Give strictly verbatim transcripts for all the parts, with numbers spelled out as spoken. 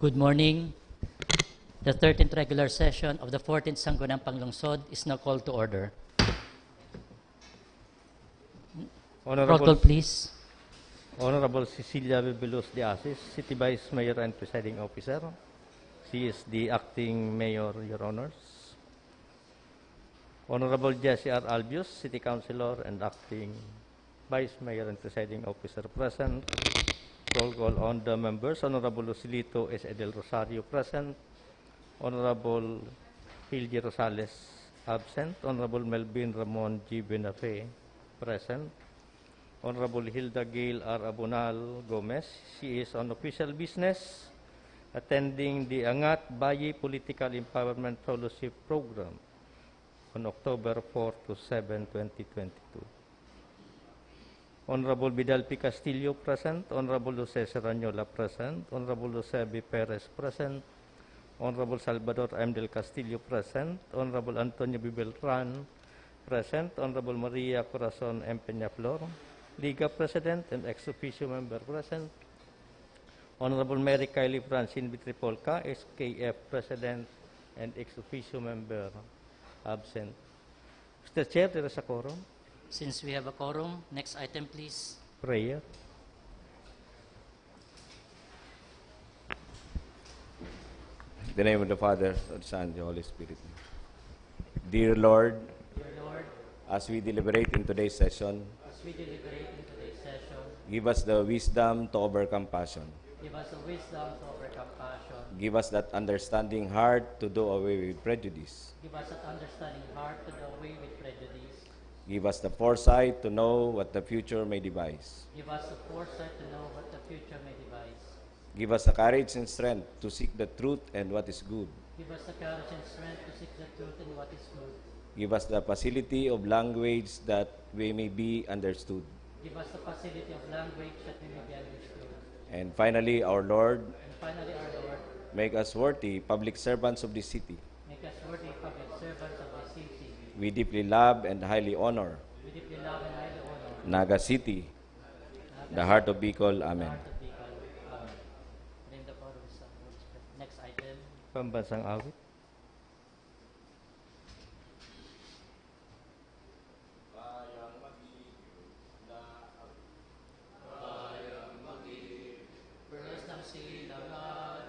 Good morning. The thirteenth regular session of the fourteenth Sangguniang Panglungsod is now called to order. Roll Honorable, call, please. Honorable Cecilia Bebelos de Asis, City Vice Mayor and Presiding Officer. She is the acting mayor, Your Honors. Honorable Jesse R. Albius, City Councilor and acting Vice Mayor and Presiding Officer, present. Roll call on the members. Honorable Joselito S. Edel Rosario, present. Honorable Hildy Rosales, absent. Honorable Melvin Ramon G. Benafe, present. Honorable Hilda Gail R. Abonal Gomez, she is on official business attending the Angat Bayi Political Empowerment Fellowship Program on October four to seven, twenty twenty-two. Honorable Vidal P. Castillo, present. Honorable Jose Serraniola, present. Honorable Jose B. Perez, present. Honorable Salvador M. Del Castillo, present. Honorable Antonio B. Beltran, present. Honorable Maria Corazon M. Peñaflor, Liga President and ex officio member, present. Honorable Mary Kylie Francine Vitripolca, S K F President and ex officio member, absent. Mister Chair, there is a quorum. Since we have a quorum, next item, please. Prayer. In the name of the Father, of the Son, and the Holy Spirit. Dear Lord, Dear Lord, as we deliberate in today's session, as we deliberate in today's session, give us the wisdom to overcome passion. Give us the wisdom to overcome passion. Give us that understanding heart to do away with prejudice. Give us that understanding heart to do away with prejudice. Give us the foresight to know what the future may devise. Give us the foresight to know what the future may devise. Give us the courage and strength to seek the truth and what is good. Give us the courage and strength to seek the truth and what is good. Give us the facility of language that we may be understood. Give us the facility of language that we may be understood. And finally, our Lord, And finally, our Lord, make us worthy public servants of this city. Make us worthy public servants of the city. We deeply love and highly honor We deeply love and highly honor Naga City, the heart of Bicol. Amen. Heart of Bicol. Amen. Name the Father, Son, Holy Spirit. Next item. Pambansang awit. Perlas ng silangan,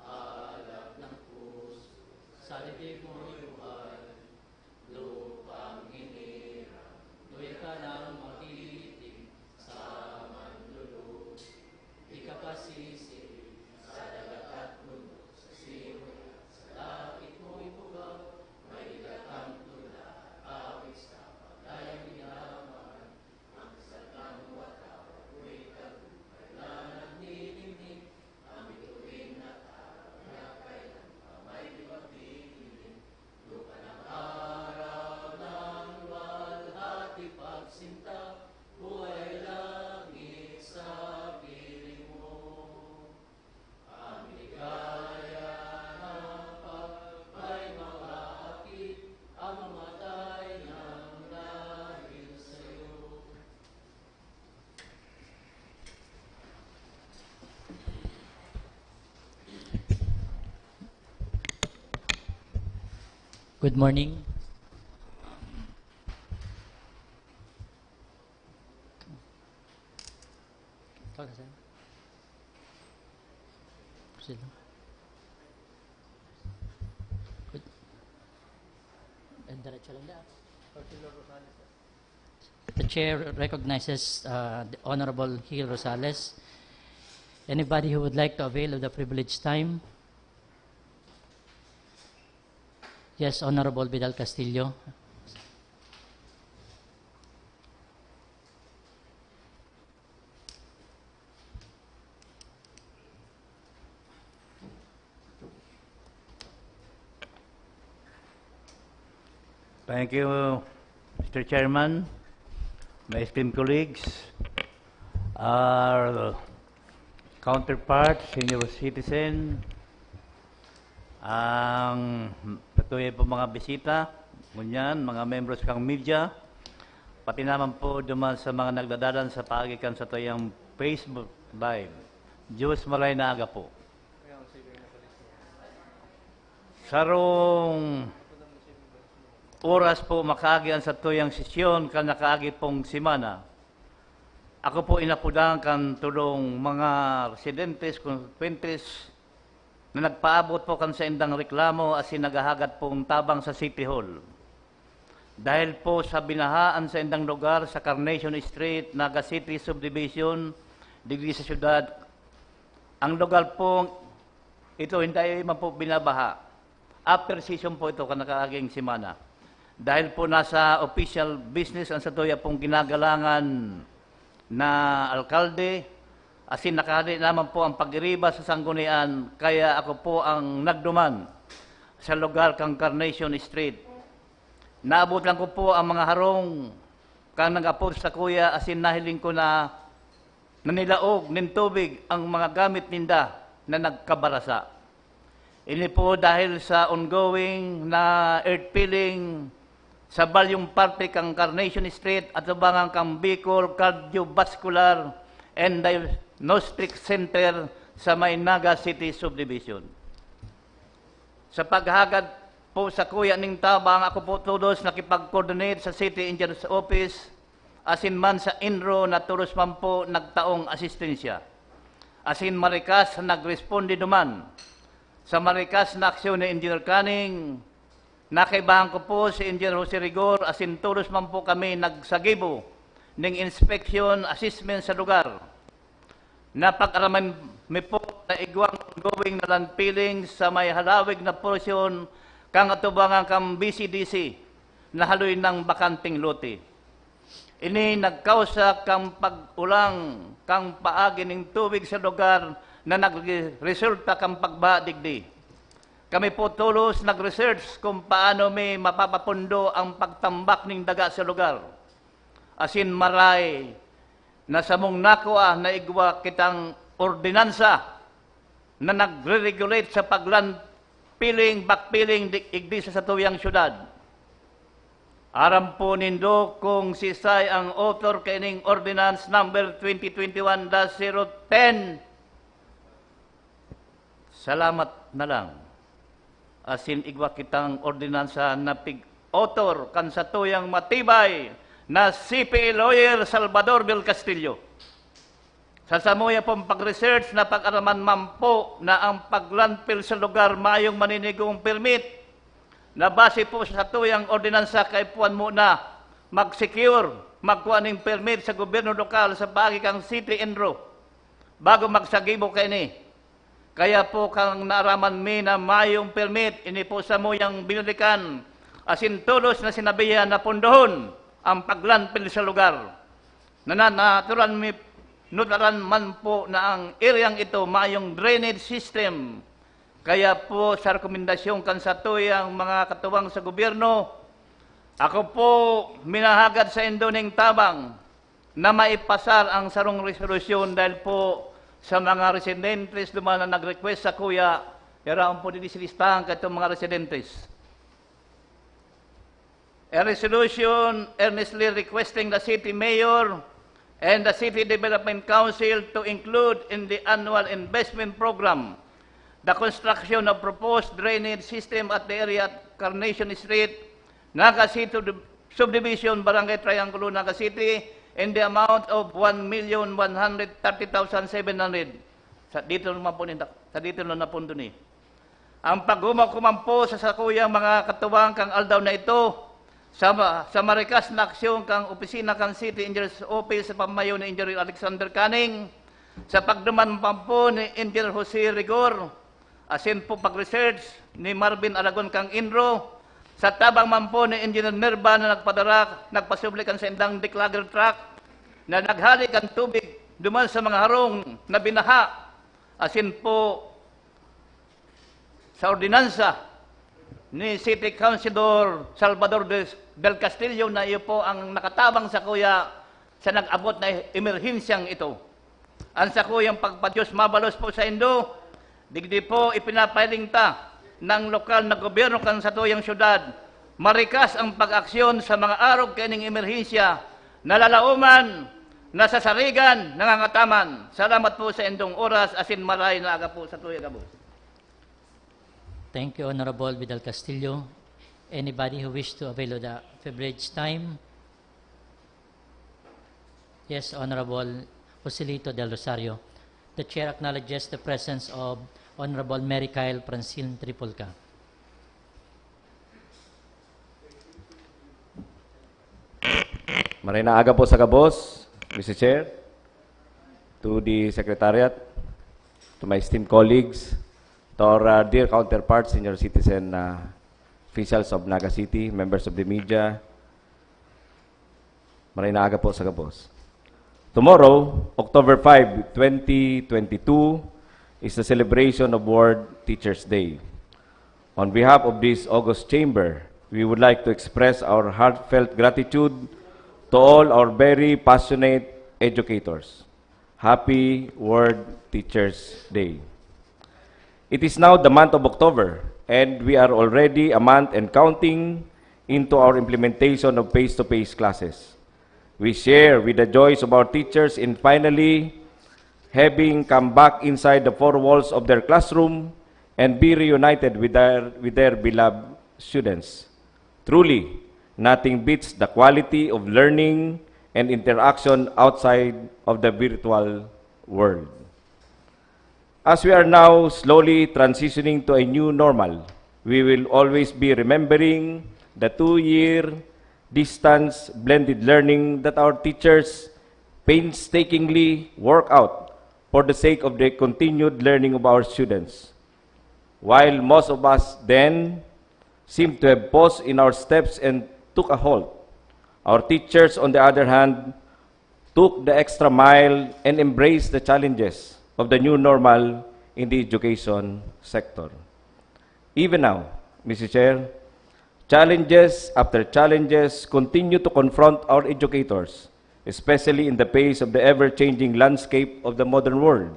alak ng puso, sa libig mo'y buhay, lupang hinirang, tuya ka ng magiting sa manluluto, ikapasisi sa dagat at bundok, sa simoy at sa langit mo'y bugaw, may igatang tula, awit sa pagdayang minaman, Good morning. Proceed lang. Good. And diretso lang dyan. The chair recognizes uh, the Honorable Hill Rosales. Anybody who would like to avail of the privileged time? Yes, Honorable Vidal Castillo. Thank you, Mister Chairman, my esteemed colleagues, our counterparts, senior citizen, ang patuloy po mga bisita, ngunyan, mga membros kang media, pati naman po duman sa mga nagdadalan sa paagi kan satuyang Facebook Live. Diyos maray na aga po. Sarong oras po makaagi an satuyang sesyon kan nakaagi pong semana. Ako po inapodan kan tulong mga residentes, constituentes na nagpaabot po kan saindang reklamo asin naghahagad pong tabang sa City Hall. Dahil po sa binaha an saindang lugar sa Carnation Street, Naga City Subdivision, digdi sa syudad, ang lugar po ito hindi man po binabaha. After session po ito, kan nakaaging semana. Dahil po nasa official business ang satuya pong ginagalangan na alkalde, asin nakahali naman po ang pag-iriba sa sanggunian, kaya ako po ang nagduman sa lugar kan Carnation Street. Naabutan ko po ang mga harong kan nag-apod sakuya asin nahiling ko na nanilaog nin tubig ang mga gamit ninda na nagkabarasa. Ini po dahil sa ongoing na earth filling sa balyong parte kan Carnation Street atubangan kan Bicol Cardiovascular and Diagnostic Center sa may Naga City Subdivision. Sa paghagad po sakuya ning tabang, ako po todos nakipag-coordinate sa City Engineer's Office, asin man sa ENRO na todos man po nagtaong asistensya. Asin marikas na nagresponde duman. Sa marikas na aksyon ni Engineer Canning, nakaibahan ko po si Engineer Jose Rigor, asin todos man po kami nagsagibo ning inspection assessment sa lugar. Napag-araman mi po na igwang ongoing na land filling sa may halawig na porsyon kan atubangan kan B C D C na haloy nang bakanteng lote. Ini nagkausa kan pag-ulang kan paagi nin tubig sa lugar na nagresulta kan pagbaha digdi. Kami po tolos nag-research kung paano mi mapapapundo ang pagtambak nin daga sa lugar. Asin maray na samong nakua na igwa kitang ordinansa na nagre-regulate sa pag-land filling, backfilling di, igdi sa satuyang syudad. Aram po nindo kung siisay ang author kaining Ordinance Number twenty twenty-one dash zero ten. Salamat na lang. Asin igwa kitang ordinansa na pig-author kan satuyang matibay na C P A lawyer Salvador del Castillo. Sa samuya pong pag-research, napag-araman man po na ang pag-landfill sa lugar mayong maninigong permit na base po sa satuyang ordinansa kaipuhan muna mag-secure, magkua ning permit sa gobyerno lokal sa paagi kan City ENRO bago magsagibo kaini. Kaya po kan naaraman mi na mayong permit, ini po samuyang binalikan, asin tolos na sinabihan na pondohon ang pag-landfill sa lugar. Na, na, natural mi, nutaran man po na ang areang ito mayong drainage system. Kaya po sa rekomendasyon kan satuyang mga katuwang sa gobyerno, ako po minahagad saindo ning tabang na maipasar ang sarong resolusyon dahil po sa mga residentes duman na nag-request sakuya, iraon po digdi sa listahan kaitong mga residentes. A resolution earnestly requesting the city mayor and the City Development Council to include in the annual investment program the construction of proposed drainage system at the area at Carnation Street, Naga City Subdivision, Barangay Triangulo, Naga City, in the amount of one million one hundred thirty thousand seven hundred. Sa dito naman po ninda, sa dito na napundo ni. Ang paghumaw ko man po sa sakuyang mga katuwang kang aldaw na ito, sa, sa marikas na aksyon kang opisina kan City Engineer's Office sa pamayo ni Engineer Alexander Canning, sa pagduman man po ni Engineer Jose Rigor, asin po pag-research ni Marvin Aragon kang ENRO, sa tabang man po ni Engineer Nerva na nagpadara, nagpasubli kan saindang declugger truck na naghali kan tubig duman sa mga harong na binaha, asin po sa ordinansa ni City Councilor Salvador de, del Castillo na iyo po ang nakatabang sakuya sa nag-abot na emerhensyang ito. Ang sakuyang pagpadiyos mabalos po saindo, digdi po ipinapahiling ta ng lokal na gobyerno kan satuyang syudad. Marikas ang pag-aksyon sa mga arog kaining emerhensya, nalalaoman, nasasarigan, nangangataman. Salamat po saindong oras, asin maray na aga po satuya gabos. Thank you, Honorable Vidal Castillo. Anybody who wish to avail of the privilege time? Yes, Honorable Joselito Del Rosario. The chair acknowledges the presence of Honorable Mary Kyle Francine Tripolca. Maray na aga po sa gabos, Mister Chair, to the Secretariat, to my esteemed colleagues, to our uh, dear counterparts, senior citizen uh, officials of Naga City, members of the media. Maray na aga po sa gabos. Tomorrow, October five, twenty twenty-two, is the celebration of World Teachers' Day. On behalf of this august chamber, we would like to express our heartfelt gratitude to all our very passionate educators. Happy World Teachers' Day. It is now the month of October, and we are already a month and counting into our implementation of face-to-face classes. We share with the joys of our teachers in finally having come back inside the four walls of their classroom and be reunited with their, with their beloved students. Truly, nothing beats the quality of learning and interaction outside of the virtual world. As we are now slowly transitioning to a new normal, we will always be remembering the two-year distance blended learning that our teachers painstakingly work out for the sake of the continued learning of our students. While most of us then seemed to have paused in our steps and took a halt, our teachers, on the other hand, took the extra mile and embraced the challenges of the new normal in the education sector. Even now, Mister Chair, challenges after challenges continue to confront our educators, especially in the face of the ever-changing landscape of the modern world,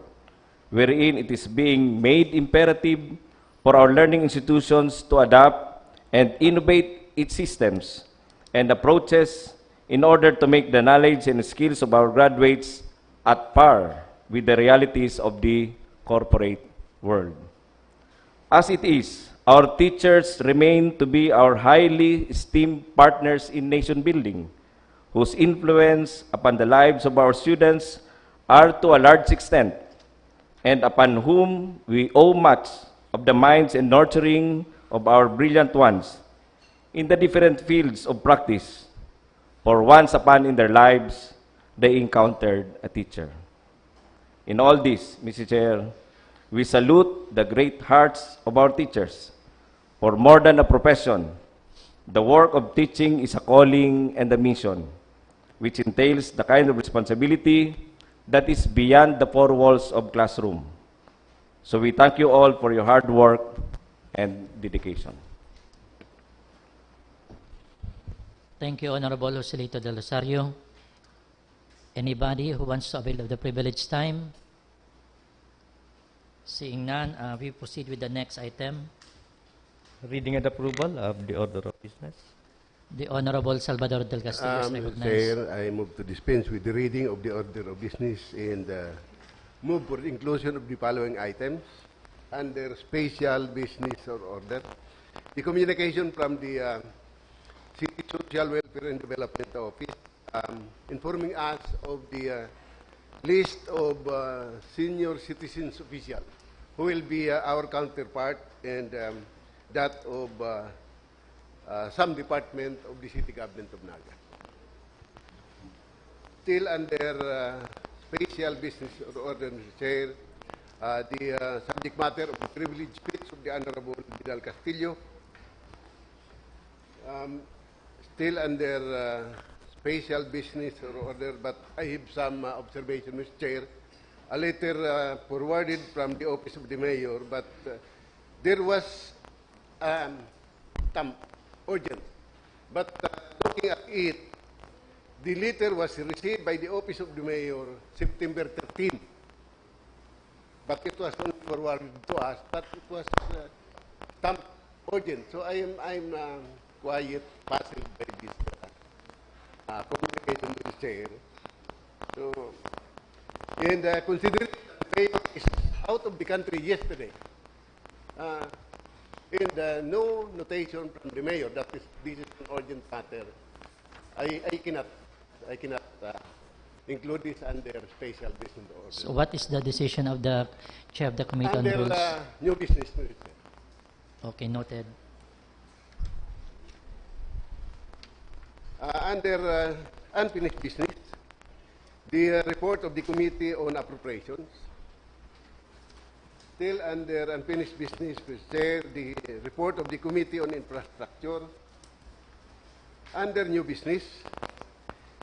wherein it is being made imperative for our learning institutions to adapt and innovate its systems and approaches in order to make the knowledge and skills of our graduates at par with the realities of the corporate world. As it is, our teachers remain to be our highly esteemed partners in nation building, whose influence upon the lives of our students are to a large extent, and upon whom we owe much of the minds and nurturing of our brilliant ones in the different fields of practice, for once upon in their lives, they encountered a teacher. In all this, Mister Chair, we salute the great hearts of our teachers. For more than a profession, the work of teaching is a calling and a mission, which entails the kind of responsibility that is beyond the four walls of classroom. So we thank you all for your hard work and dedication. Thank you, Honorable Joselito Del Rosario. Anybody who wants to avail of the privilege time? Seeing none, uh, we proceed with the next item. Reading and approval of the order of business. The Honorable Salvador Del Castillo is Um, recognized. Chair, I move to dispense with the reading of the order of business and uh, move for the inclusion of the following items under special business or order. The communication from the uh, City Social Welfare and Development Office um, informing us of the uh, list of uh, senior citizens official who will be uh, our counterpart and um, that of uh, uh, some department of the city government of Naga. Still under uh, special business or order, Mister Chair, uh, the uh, subject matter of the privilege speech of the Honorable Vidal Castillo. Um, still under uh, special business or order, but I have some uh, observation, Mister Chair. A letter uh, forwarded from the office of the mayor, but uh, there was um, tam urgent. But uh, looking at it, the letter was received by the office of the mayor September thirteen. But it was only forwarded to us, but it was uh, stamped urgent. So I am I'm um, quite puzzled by this uh, uh, communication with the chair. So, and uh, considering the mayor is out of the country yesterday, uh, and uh, no notation from the mayor that is, this is an urgent matter, I, I cannot, I cannot uh, include this under special business order. So what is the decision of the chair of the committee on Under rules? Uh, new business, Mister Chair. Okay, noted. Uh, under uh, unfinished business, the uh, report of the Committee on Appropriations. Still under unfinished business, Mister Chair, the report of the Committee on Infrastructure. Under new business,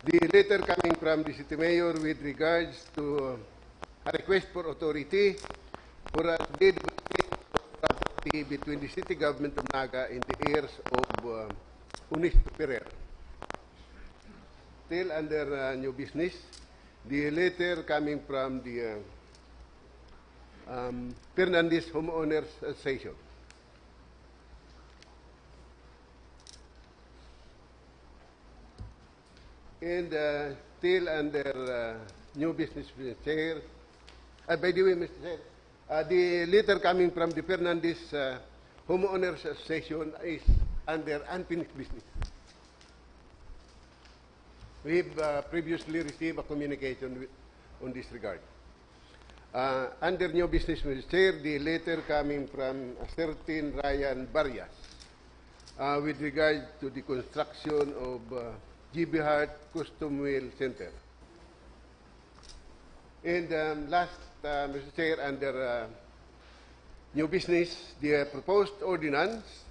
the letter coming from the City Mayor with regards to a request for authority for a deed property between the City Government of Naga and the heirs of uh, Ernesto Ferrer. Still under uh, new business, the letter coming from the uh, um, Fernandez Homeowners Association. And uh, still under uh, new business, Mister Chair. Uh, by the way, Mister Chair, uh, the letter coming from the Fernandez uh, Homeowners Association is under unfinished business. We've uh, previously received a communication with, on this regard. Uh, under new business, Mister Chair, the letter coming from a certain Ryan Barrias uh, with regard to the construction of uh, G B Hart Custom Wheel Center. And um, last, uh, Mister Chair, under uh, new business, the uh, proposed ordinance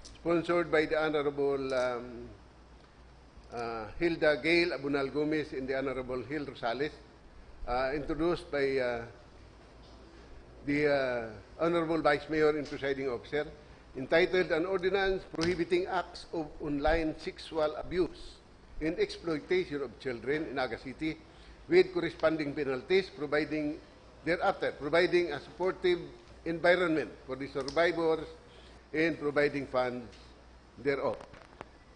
sponsored by the Honorable um, uh, Hilda Gail Abunal Gomez and the Honorable Hil Rosales, uh, introduced by uh, the uh, Honorable Vice Mayor and Presiding Officer, entitled An Ordinance Prohibiting Acts of Online Sexual Abuse and Exploitation of Children in Naga City, with corresponding penalties, providing thereafter, providing a supportive environment for the survivors, and providing funds thereof.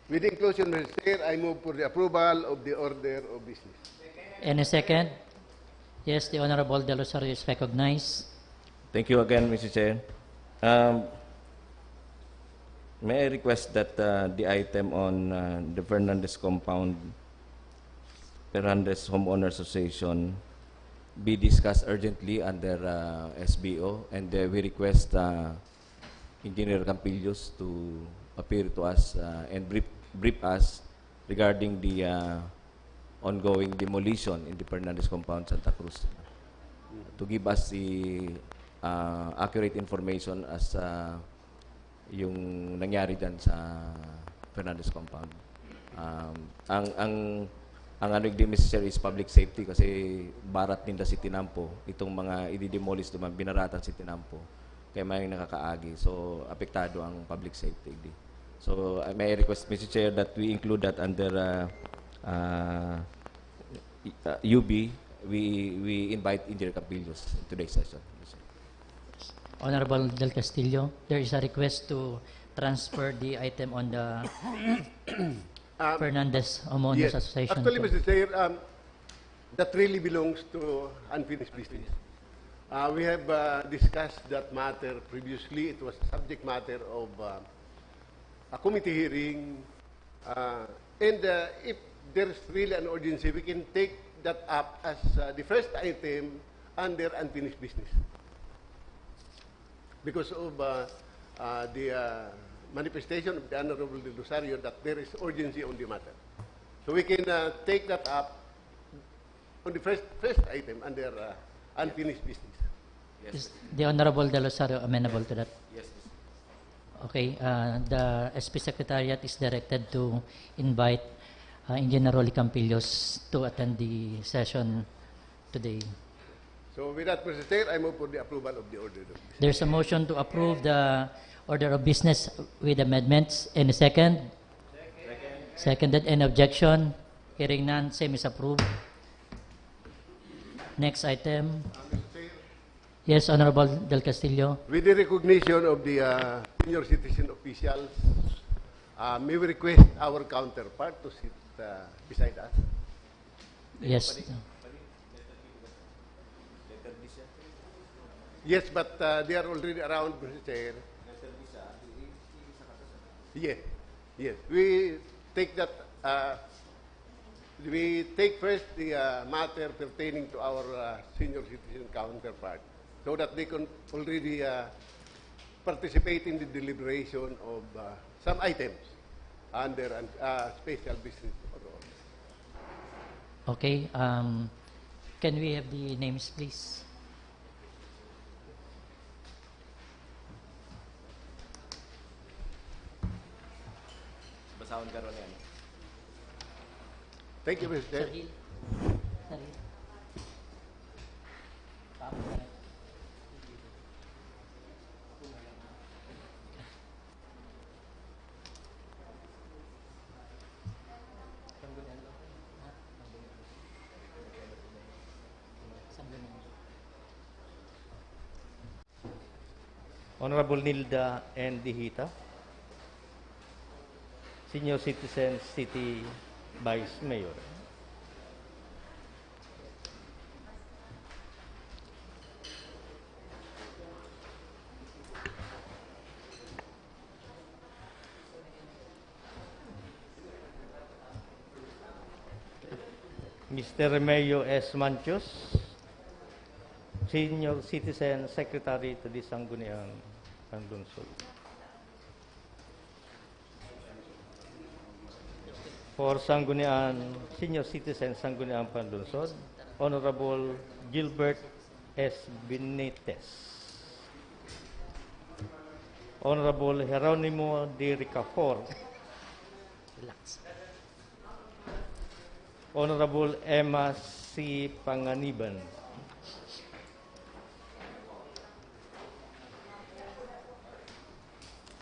With the inclusion, Mister Chair, I move for the approval of the order of business. Any second? Yes, the Honorable Del Rosario is recognized. Thank you again, Mister Chair. Um, may I request that uh, the item on uh, the Fernandez Compound, Fernandez Homeowners Association, be discussed urgently under uh, S B O, and uh, we request uh, Engineer Campillos to appear to us uh, and brief, brief us regarding the uh, ongoing demolition in the Fernandez Compound, Santa Cruz, to give us the uh, accurate information as uh, yung nangyari dyan sa Fernandez Compound. Um, ang ang ang ano, di, Mister Chair, is public safety kasi barat ninda si Tinampo. Itong mga ididemolish naman, binaratan si Tinampo. Kaya may nakakaagi. So, apektado ang public safety, di. So, uh, may I request, Mister Chair, that we include that under uh, uh, uh, U B. We, we invite Engineer Campillos in today's session. Honorable Del Castillo, there is a request to transfer the item on the Um, Fernandez Homeowners yes. Association. Actually, to- Mister Chair, um, that really belongs to unfinished business. Uh, we have uh, discussed that matter previously. It was a subject matter of uh, a committee hearing. Uh, and uh, if there's really an urgency, we can take that up as uh, the first item under unfinished business. Because of uh, uh, the uh, manifestation of the Honorable Del Rosario that there is urgency on the matter. So we can uh, take that up on the first first item under uh, unfinished business. Is the Honorable Del Rosario amenable to that? Yes, Mister Okay, uh, the S P Secretariat is directed to invite uh, Engineer Rolly Campillos to attend the session today. So with that, Mister Chair, I move for the approval of the order of business. There's a motion to approve the order of business with amendments. Any second? Seconded. Any objection? Hearing none, same is approved. Next item. Yes, Honorable Del Castillo. With the recognition of the uh, senior citizen officials, uh, may we request our counterpart to sit uh, beside us? Yes. Yes, but uh, they are already around, Mister Chair. Yes, yes. We take that, uh, we take first the, uh, matter pertaining to our, uh, senior citizen counterpart so that they can already, uh, participate in the deliberation of, uh, some items under an, uh, special business order. Okay, um, can we have the names, please? Basahon ka ron yan. Thank you, Mister Chair. Sir Hill. Sir Hill. Honorable Nilda N. Dihita, Senior Citizen City Vice Mayor. Mister Remeo S. Manchos, Senior Citizen Secretary to the Sangguniang Panlungsod. For Sangguniang, Senior Citizen Sangguniang Panlungsod, Honorable Gilbert S. Benitez. Honorable Jeronimo D. Ricafort. Relax. Honorable Emma C. Panganiban.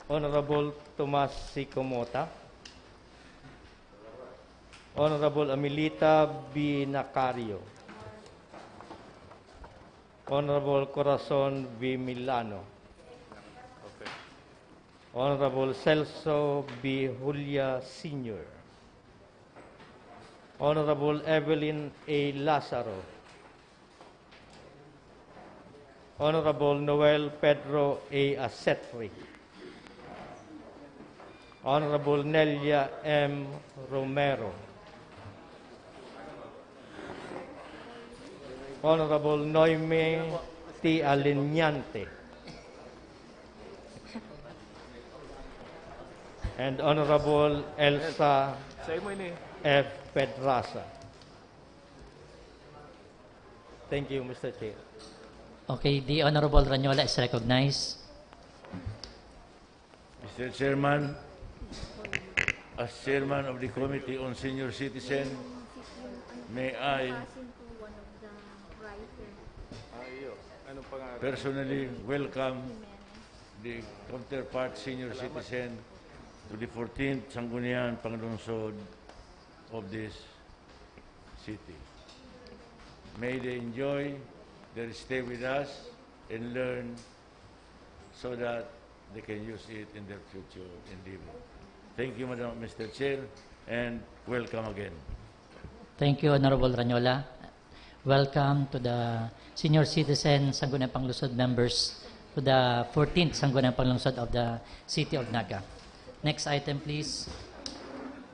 Honorable Tomas C. Comota. Honorable Amelita B. Nacario. Honorable Corazon V. Milano. Honorable Celso B. Julia Senior. Honorable Evelyn A. Lazaro. Honorable Noel Pedro A. Asetri. Honorable Nelia M. Romero. Honorable Noime T. Aliñante. And Honorable Elsa Sa imo ini. F. Pedraza. Thank you, Mister Chair. Okay, the Honorable Ranyola is recognized. Mister Chairman, as Chairman of the Committee on Senior Citizen, may I Passing to one of the writer. Ah, iyo. Anong pangalan? personally welcome the counterpart senior citizen to the fourteenth Sangguniang Panglungsod of this city. May they enjoy their stay with us and learn so that they can use it in their future endeavor. Thank you, Madam, Mister Chair, and welcome again. Thank you, Honorable Ranyola. Welcome to the senior citizen Sangguniang Panglungsod members to the fourteenth Sangguniang Panglungsod of the City of Naga. Next item, please.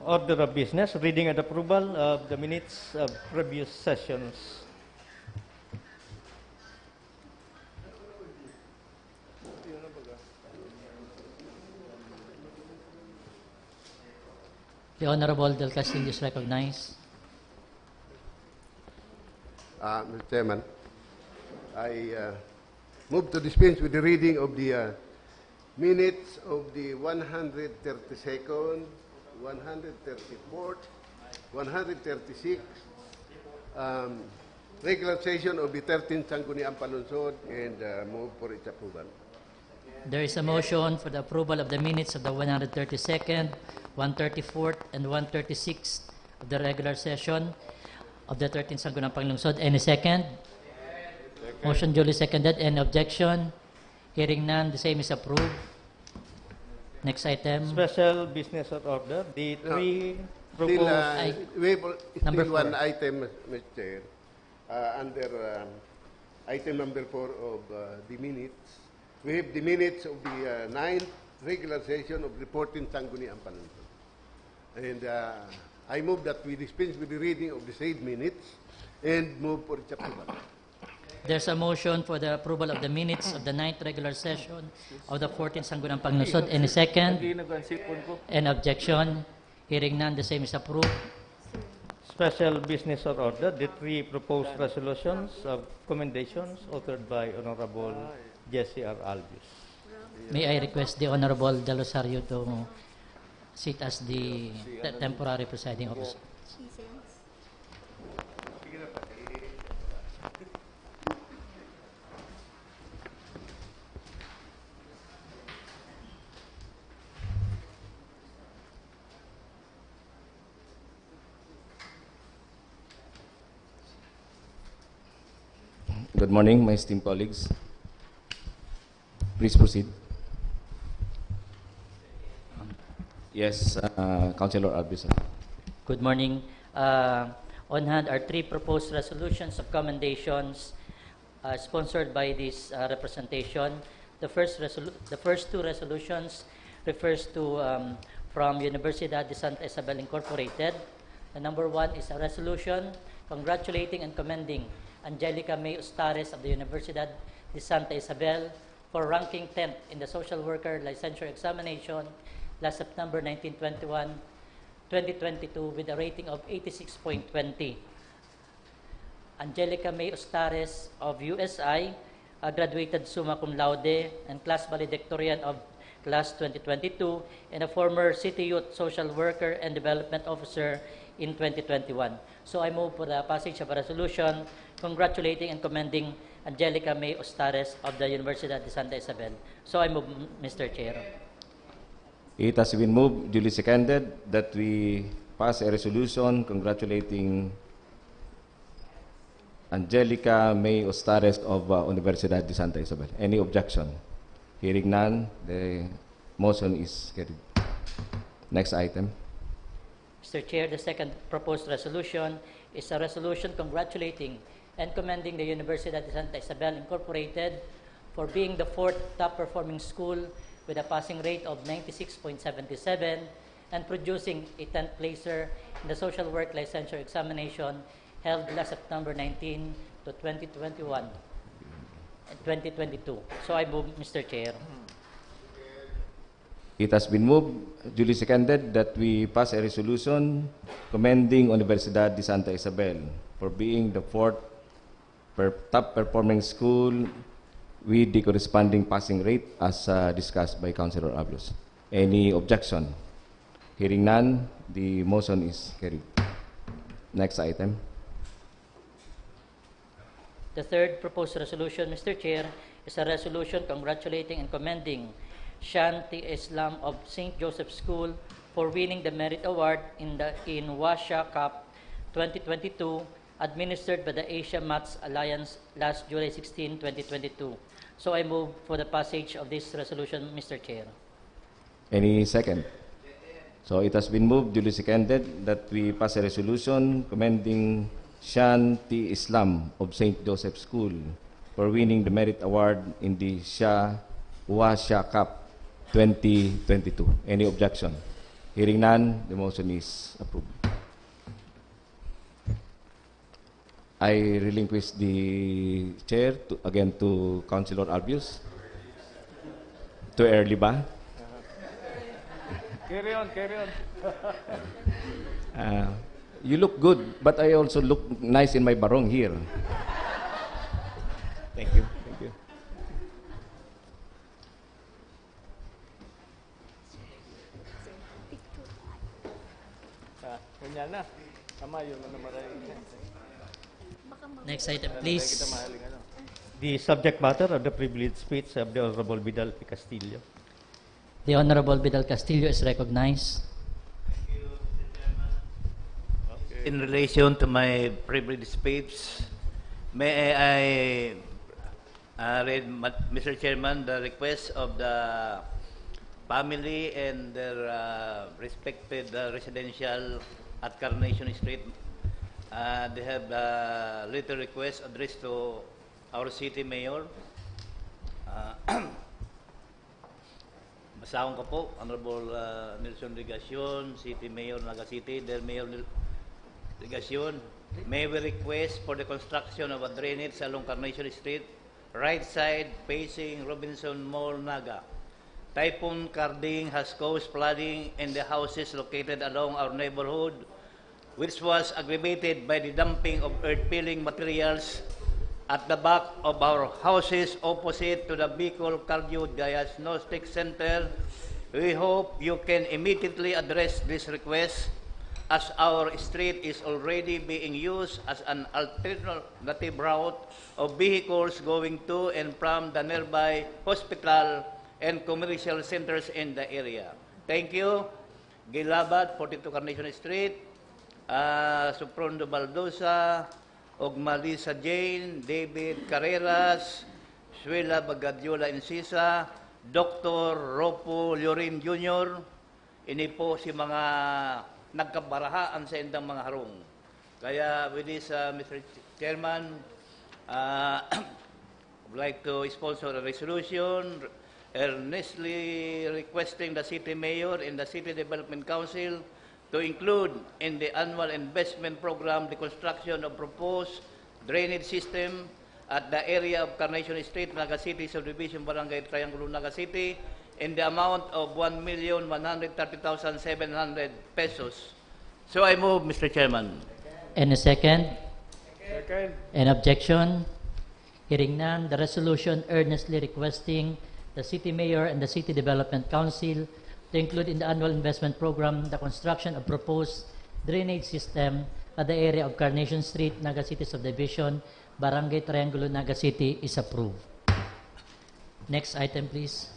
Order of business, reading and approval of the minutes of previous sessions. The Honorable Del Castillo is recognized. Uh, Mister Chairman, I uh, move to dispense with the reading of the uh, minutes of the one hundred thirty-second, one hundred thirty-fourth, one hundred thirty-sixth um, regular session of the thirteenth Sangguniang Panlungsod and uh, move for its approval. There is a motion for the approval of the minutes of the one hundred thirty-second, one thirty-fourth, and one thirty-sixth of the regular session of the thirteenth Sangguniang Panglungsod. Any second? Motion duly seconded. Any objection? Hearing none, the same is approved. Next item. Special business of order, the No. three Still, proposed uh, Ay. we have still Number one four. Item, Mister Chair, uh, under um, item number four of uh, the minutes. We have the minutes of the uh, ninth, regular session of the fourteenth Sangguniang Panlungsod. And uh, I move that we dispense with the reading of the said minutes and move for its approval. There's a motion for the approval of the minutes of the ninth regular session of the fourteenth Sangguniang Panlungsod. Any second? An objection? Hearing none, the same is approved. Special business or order, the three proposed resolutions of commendations authored by Honorable Jesse R. Albius. May I request the Honorable Del Rosario to sit as the te- temporary presiding officer? Good morning, my esteemed colleagues. Please proceed. Yes, uh, Councilor Albius. Good morning. Uh, on hand are three proposed resolutions of commendations uh, sponsored by this uh, representation. The first, resolu- the first two resolutions refers to um, from Universidad de Santa Isabel Incorporated. The number one is a resolution congratulating and commending Angelica May Ustares of the Universidad de Santa Isabel for ranking tenth in the social worker licensure examination last September nineteen twenty-one, twenty twenty-two with a rating of eighty-six point twenty. Angelica May Ustares of U S I, a graduated summa cum laude and class valedictorian of class twenty twenty-two, and a former City Youth Social Worker and Development Officer in twenty twenty-one. So I move for the passage of a resolution congratulating and commending Angelica May Ustares of the Universidad de Santa Isabel. So I move, Mister Chair. It has been moved, duly seconded, that we pass a resolution congratulating Angelica May Ustares of uh, Universidad de Santa Isabel. Any objection? Hearing none, the motion is carried. Next item. Mister Chair, the second proposed resolution is a resolution congratulating and commending the Universidad de Santa Isabel Incorporated for being the fourth top performing school with a passing rate of ninety-six point seven seven and producing a tenth placer in the social work licensure examination held last September nineteen to twenty twenty-one and twenty twenty-two. So I move, Mister Chair. It has been moved, duly seconded, that we pass a resolution commending Universidad de Santa Isabel for being the fourth per top performing school with the corresponding passing rate as uh, discussed by Councilor Abios. Any objection? Hearing none, the motion is carried. Next item. The third proposed resolution, Mister Chair, is a resolution congratulating and commending Shan T. Islam of Saint Joseph School for winning the Merit Award in the in Washa Cup twenty twenty-two, administered by the Asia Mats Alliance last July sixteen, twenty twenty-two. So I move for the passage of this resolution, Mister Chair. Any second? So it has been moved, duly seconded, that we pass a resolution commending Shan T. Islam of Saint Joseph School for winning the Merit Award in the Sha Washa Cup twenty twenty-two. Any objection? Hearing none, the motion is approved. I relinquish the chair to, again to Councilor Albius. Too early ba? Carry on, carry on. Uh, you look good, but I also look nice in my barong here. Thank you. Thank you. Ah, kunya na. Tama yun, ano, maray. Next item, please. The subject matter of the privilege speech of the Honorable Vidal P. Castillo. The Honorable Vidal Castillo is recognized. In relation to my privilege speech, may I uh, read, Ma- Mister Chairman, the request of the family and their uh, respected uh, residential at Carnation Street. Uh, they have a little request addressed to our city mayor. Uh, Saon ka po, Honorable, ah, Nelson Legacion, City Mayor, Naga City, dear Mayor Nel-, Legacion, may we request for the construction of a drainage along Carnation Street, right side, facing Robinson Mall, Naga. Typhoon Karding has caused flooding in the houses located along our neighborhood, which was aggravated by the dumping of earth-filling materials at the back of our houses opposite to the Bicol Cardio Diagnostic Center. We hope you can immediately address this request, as our street is already being used as an alternative route of vehicles going to and from the nearby hospital and commercial centers in the area. Thank you. Gilabad, forty-two Carnation Street, ah, Soprondo Baldosa, Ogmalisa Jane, David Carreras, Suela Bagadiola Encisa, Doctor Ropo Llorin Junior, ini po si mga nagkabarahaan sa indang mga harong. Kaya with this, ah, Mister Ch-, Chairman, ah, would like to sponsor a resolution earnestly requesting the City Mayor and the City Development Council to include in the annual investment program the construction of proposed drainage system at the area of Carnation Street, Naga City Subdivision, Barangay Triangulo, Naga City, in the amount of one million one hundred thirty thousand seven hundred pesos. So I move, Mister Chairman. Any second? Second. An objection? Hearing none, the resolution earnestly requesting the City Mayor and the City Development Council to include in the annual investment program the construction of proposed drainage system at the area of Carnation Street, Naga City Subdivision, Barangay Triangulo, Naga City is approved. Next item, please.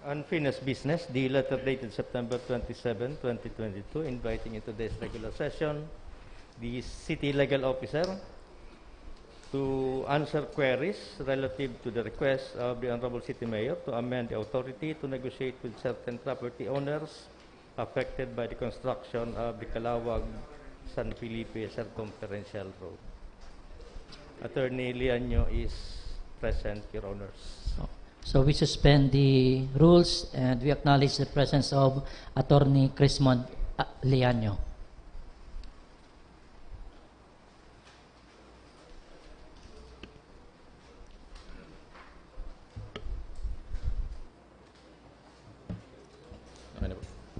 Unfinished business, the letter dated September twenty-seven, twenty twenty-two, inviting into this regular session the city legal officer to answer queries relative to the request of the Honorable City Mayor to amend the authority to negotiate with certain property owners affected by the construction of the Calawag San Felipe Circumferential Road. Attorney Lianyo is present, Your Honors. So we suspend the rules and we acknowledge the presence of Attorney Crismond, ah, Lianyo.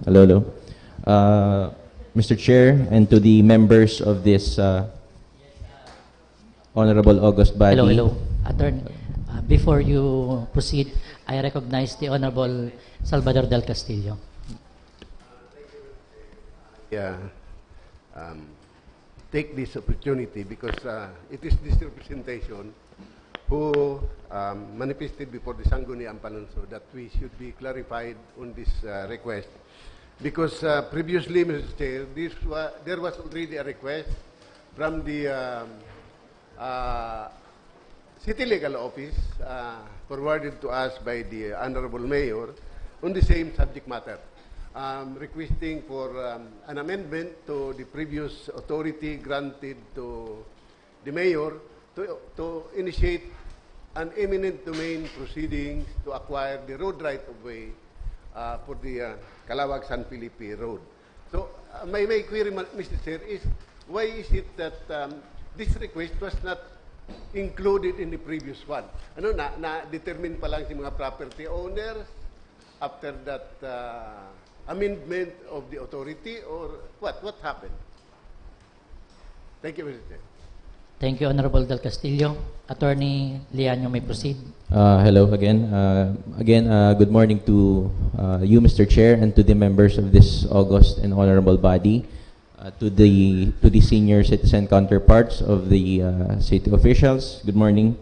Hello, hello. Uh, Mister Chair, and to the members of this uh, Honorable August Body. Hello, hello. Attorney, uh, before you proceed, I recognize the Honorable Salvador Del Castillo. Yeah. Um, take this opportunity because uh, it is this representation who um, manifested before the Sangguniang Panunso that we should be clarified on this uh, request. Because uh, previously, Mister Chair, this wa- there was already a request from the um, uh, City Legal Office uh, forwarded to us by the Honorable Mayor on the same subject matter, um, requesting for um, an amendment to the previous authority granted to the Mayor to, to initiate an eminent domain proceedings to acquire the road right of way uh, for the uh, Calawag San Felipe Road. So, uh, my, my query, ma- Mister Chair, is why is it that um, this request was not included in the previous one? Ano, na, na-determine pa lang si mga property owners after that uh, amendment of the authority, or what? What happened? Thank you, Mister Chair. Thank you, Honorable Del Castillo. Attorney Lianyo may proceed. Uh, hello again. Uh, again, uh, good morning to uh, you, Mister Chair, and to the members of this august and honorable body, uh, to the to the senior citizen counterparts of the uh, city officials. Good morning.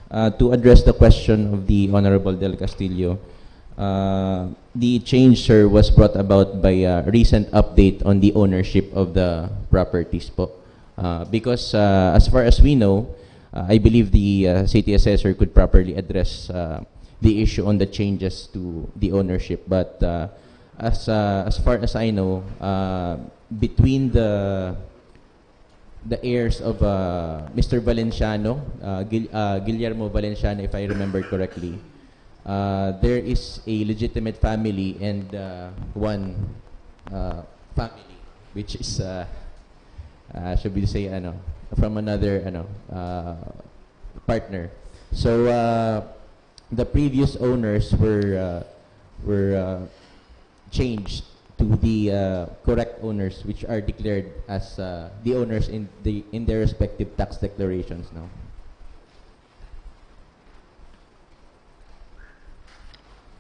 Uh, to address the question of the Honorable Del Castillo, uh, the change, sir, was brought about by a recent update on the ownership of the properties po. Uh, because uh, as far as we know, uh, I believe the uh, city assessor could properly address uh, the issue on the changes to the ownership. But uh, as uh, as far as I know, uh, between the the heirs of uh, Mister Valenciano, uh, Guil- uh, Guillermo Valenciano, if I remember correctly, Uh, there is a legitimate family and uh, one uh, family, which is, uh, uh, should we say, ano, from another, ano, uh, partner. So uh, the previous owners were uh, were uh, changed to the uh, correct owners, which are declared as uh, the owners in the in their respective tax declarations now.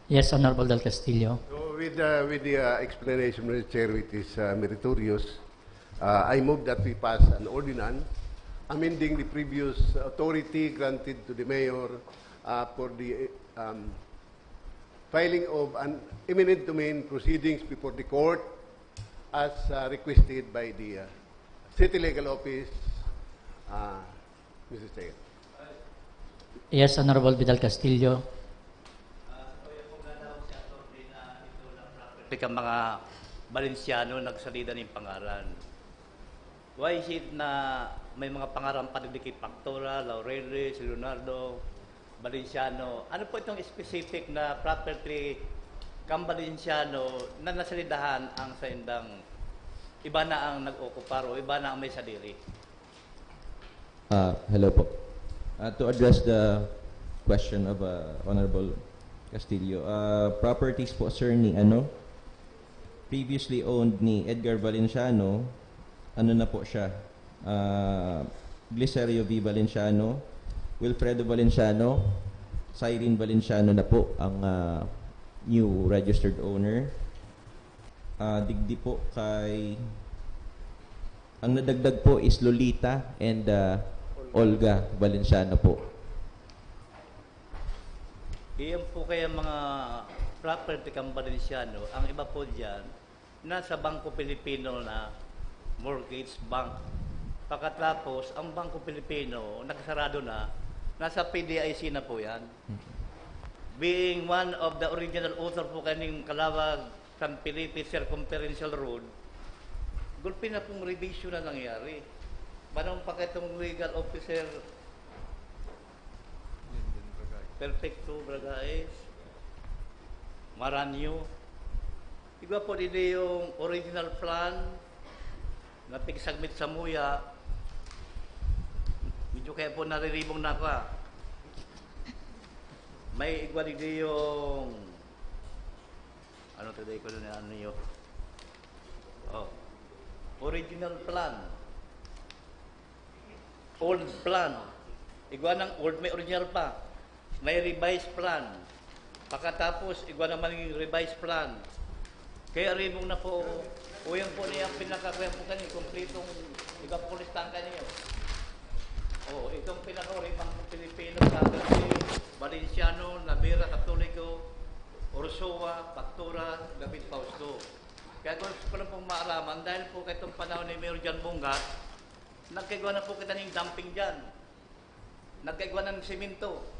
Yes, Honorable Del Castillo. So with, uh, with the uh, explanation, Mister Chair, which is uh, meritorious, uh, I move that we pass an ordinance amending the previous authority granted to the mayor uh, for the um, filing of an eminent domain proceedings before the court as uh, requested by the uh, City Legal Office, uh, Mister Chair. Yes, Honorable Vidal Castillo. Ika mga Valenciano nagsalida ning pangaran. Why is it na may mga pangaran pa digdi ki Factora, Laureles, Leonardo, Valenciano? Ano po itong specific na property kang Valenciano na nasalidahan ang saindang iba na ang nag-occupar o iba na ang may sadiri? Uh, hello po. Uh, to address the question of uh, Honorable Castillo, uh, properties po, sir, ni ano, previously owned ni Edgar Valenciano, ano na po siya, uh, Glicerio V. Valenciano, Wilfredo Valenciano, Cyrene Valenciano na po ang uh, new registered owner. Uh, digdi po kay, ang nadagdag po is Lolita and uh, Olga Valenciano po. Iyan po kaya mga property kang Valenciano, ang iba po dyan, nasa Bangko Pilipino na mortgage bank. Pagkatapos, ang Bangko Pilipino, nagsarado na, nasa P D I C na po yan. Being one of the original author po kaning Calawag, San Felipe Circumferential Road, gulpi na pong revision na nangyari. Manong pa kaitong legal officer, Perfecto Bragaes, Maranyo. Igwa po dito yung original plan na pigsagmit sa muya. Medyo kaya po nariribong na ako ah. May igwa dito yung ano today ko na ano yun? Oh. Original plan. Old plan. Igwa ng old, may original pa. May revised plan. Pagkatapos, igwa naman yung revised plan. Kaya ribong na po, uyang po niya ang pinakakuya po kani, kompletong iba po listahan kaniyo. Oh, itong pinaka-original Pilipino sa Valenciano, Navera, Katoliko, Ursua, Factora, David Fausto. Kaya gusto ko lang pong maaraman, dahil po kaitong panahon ni Mayor John Bungat, nagkaigwa na po kita ng dumping dyan. Nagkaigwa ng simento.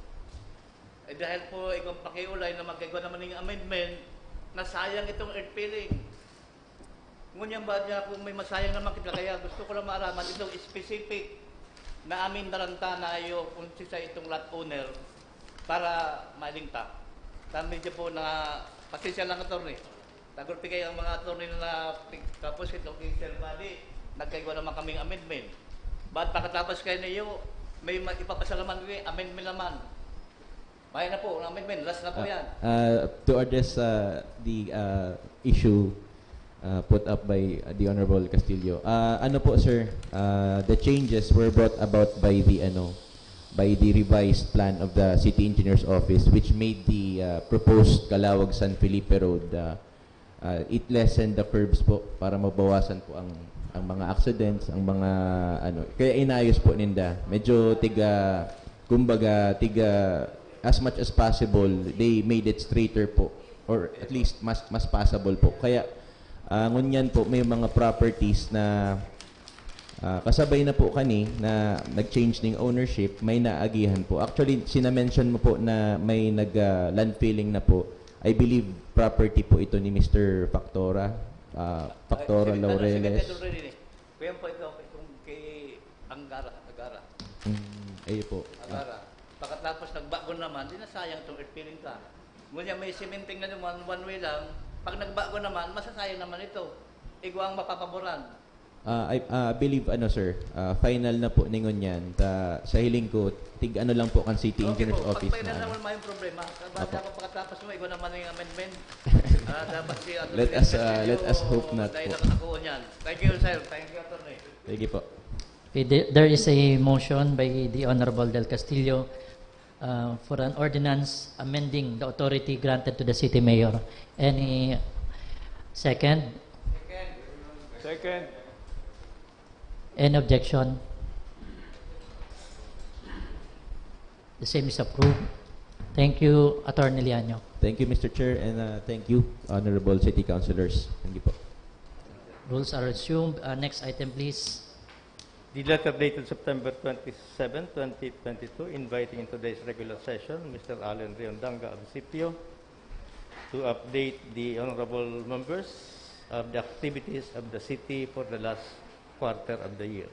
Eh dahil po igwang pakiulay na magkaigwa naman ng amendment, nasayang itong earth filling. Ngunyan ba niya kung may masayang naman kita, kaya gusto ko lang maaraman itong specific na amin daranta na ayo kung sisa itong lot owner para maling ta. Sa medyo po na pasensya lang, attorney. Tagulpi kayo ang mga attorney na tapos itong Mister Bali, nagkaigwa naman kaming amendment. Ba't pagkatapos kayo niyo, may ma- ipapasa naman rin, amendment naman. May na po, ang amendment, last na po yan. Uh, to address uh, the uh, issue uh, put up by uh, the Honorable Castillo, uh, ano po, sir, uh, the changes were brought about by the ano, by the revised plan of the City Engineer's Office, which made the uh, proposed Calawag San Felipe Road uh, uh, it lessened the curves po para mabawasan po ang ang mga accidents, ang mga ano. Kaya inayos po ninda. Medyo tiga, kumbaga, tiga, as much as possible, they made it straighter po. Or at least, mas mas passable po. Kaya, uh, ngunyan po, may mga properties na uh, kasabay na po kani na nag-change ng ownership, may naagihan po. Actually, sinamention mo po na may nag uh, land filling na po. I believe property po ito ni Mister Factora. Uh, Factora Laureles. Kuya po ito, itong kay Angara, Agara. Mm, ayun po. Agara. Pagkatapos nagbago naman, di nasayang itong earth filling ka. Ngunyan may cementing na naman, one way lang. Pag nagbago naman, masasayang naman ito. Igwa ang mapapaboran. Ah, I, ah, I believe, ano, sir, ah, final na po ningon yan. Ta, sa hiling ko, tig ano lang po kan City Engineer's Office na, ano. Pag may problema, dapat pagkatapos mo, igwa naman yung amendment. Ah, dapat si Attorney Let us, ah, let us hope not dahil po. Nakakakuha niyan. Thank you, sir. Thank you, Attorney. Sige po. Okay, there is a motion by the Honorable Del Castillo uh, for an ordinance amending the authority granted to the city mayor. Any second? Second. Any objection? The same is approved. Thank you, Attorney Lianyo. Thank you, Mister Chair, and uh, thank you, Honorable City Councilors. Thank you po. Rules are resumed. Uh, next item, please. The letter dated September twenty-seven, twenty twenty-two, inviting in today's regular session Mister Allen Riondanga Abisipio to update the honorable members of the activities of the city for the last quarter of the year.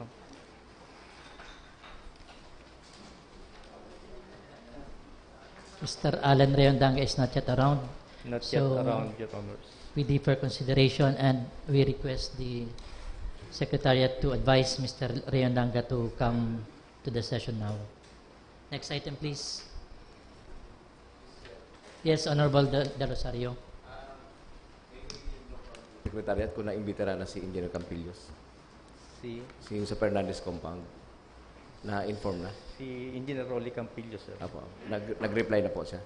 Mister Allen Riondanga is not yet around. Not yet So, around, Your Honors. We defer consideration and we request the Secretariat to advise Mister Riondanga to come to the session now. Next item, please. Yes, Honorable Del, Del Rosario. Secretariat kung naimbitara na si Engineer Campillos. Si, Si yung sa Fernandez Compound, na-inform na. Si Engineer Rolly Campillo, sir. Apo. Nag, nag-reply na po siya.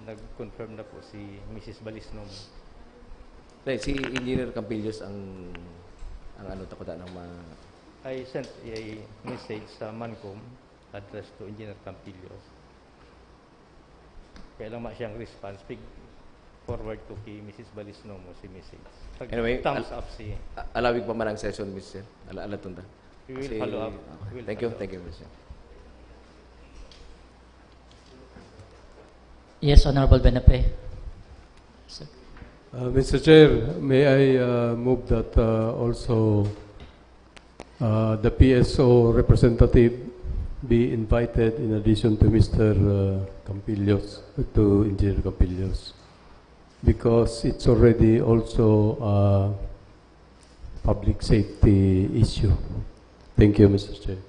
Nag-confirm na po si Missus Balisnom. Hindi, si Engineer Campillos ang ang ano, takutan ng mga I sent a message sa Mancom addressed to Engineer Campillos. Kaya lang ma siyang response, pig forward ko kay Missus Balisnom o si message. Pag Anyway, thumbs al- up si A- alawig pa man ang session, Mister Ala, ala tunda. We will Kasi- follow up. Okay. We'll Thank you, follow up. Thank you, Mister Yes, Honorable Benape. Sir. Uh, Mister Chair, may I uh, move that uh, also uh, the P S O representative be invited in addition to Mister Uh, Campillos, to Engineer Campillos, because it's already also a public safety issue. Thank you, Mister Chair.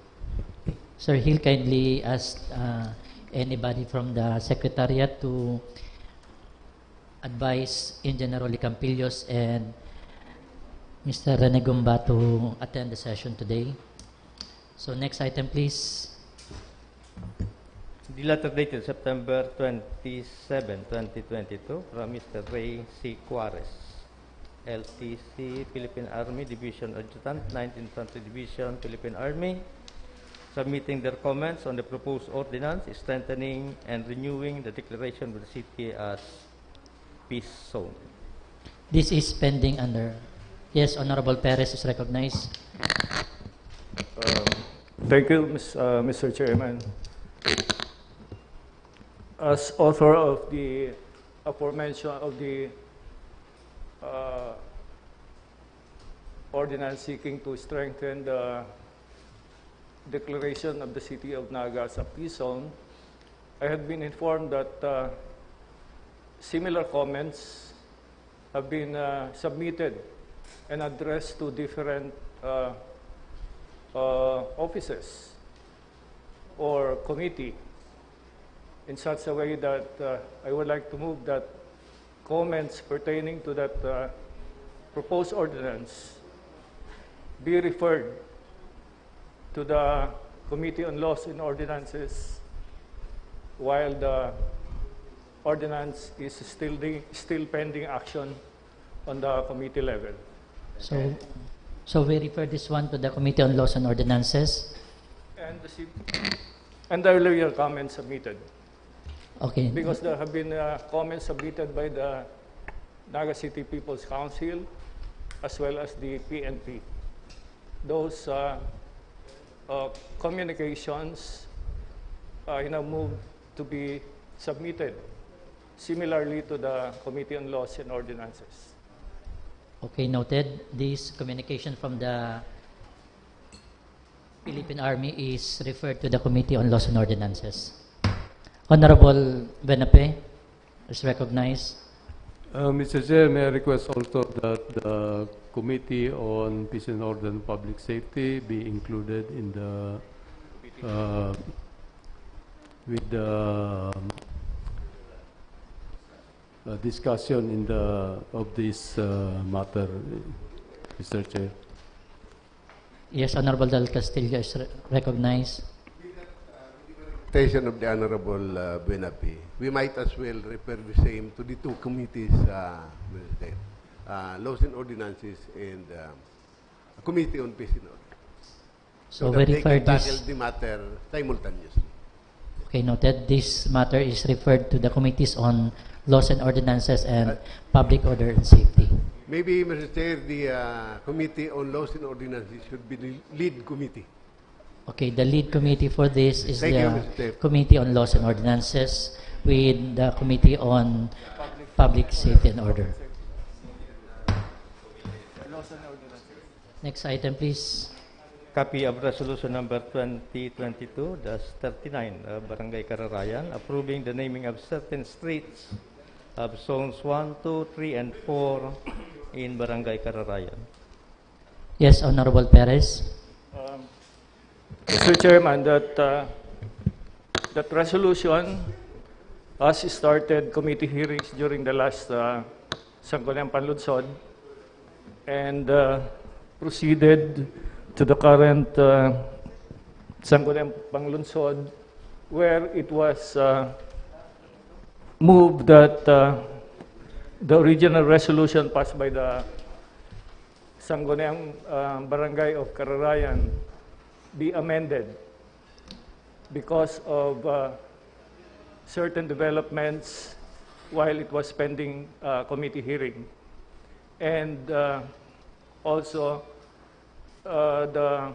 Sir Hill, kindly ask uh, anybody from the Secretariat to advise Engineer Rolly Campillos and Mister Rene Gumba to attend the session today. So next item, please. The letter dated September twenty-seven, twenty twenty-two, from Mister Ray C. Cuares, L T C, Philippine Army Division Adjutant, ninth Infantry Division, Philippine Army, submitting their comments on the proposed ordinance strengthening and renewing the declaration of the city as peace zone. This is pending under. Yes, Honorable Perez is recognized. Um, thank you, Mis- uh, Mister Chairman. As author of the aforementioned, of the uh, ordinance seeking to strengthen the declaration of the city of Naga as a peace zone, I had been informed that uh, similar comments have been uh, submitted and addressed to different uh, uh, offices or committee in such a way that uh, I would like to move that comments pertaining to that uh, proposed ordinance be referred to the Committee on Laws and Ordinances while the ordinance is still, the, still pending action on the committee level. So, so we refer this one to the Committee on Laws and Ordinances. And, the, and earlier comments submitted. Okay. Because there have been uh, comments submitted by the Naga City People's Council as well as the P N P. Those uh, uh, communications uh, you know, moved to be submitted similarly to the Committee on Laws and Ordinances. Okay, noted. This communication from the Philippine Army is referred to the Committee on Laws and Ordinances. Honorable Benape, Is recognized. Uh, Mister Chair, may I request also that the Committee on Peace and Order and Public Safety be included in the uh, with the uh, discussion in the of this uh, matter, Mister Chair. Yes, Honorable Dal Castillo is re- recognized. Presentation of the Honorable uh, Buenapi, we might as well refer the same to the two committees, uh, Mister Chair, uh, Laws and Ordinances and uh, Committee on Peace and Order. So that we they refer can tackle this. The matter simultaneously. Okay, noted. This matter is referred to the committees on laws and ordinances and public order and safety. Maybe, Mister Chair, the uh, Committee on Laws and Ordinances should be the lead committee. Okay, the lead committee for this is Thank you, the Mister Chair. Committee on Laws and Ordinances with the Committee on Public Safety and Order. Next item, please. Copy of Resolution Number twenty twenty-two dash thirty-nine, uh, Barangay Kararayan, approving the naming of certain streets of zones one, two, three, and four in Barangay Kararayan. Yes, Honorable Perez. Um, Mister Chairman, that uh, that resolution has started committee hearings during the last uh, Sangguniang Panlunsod and uh, proceeded to the current uh, Sangguniang Panlunsod, where it was uh, moved that uh, the original resolution passed by the Sangguniang uh, Barangay of Kararayan be amended because of uh, certain developments while it was pending uh, committee hearing. And uh, also, uh, the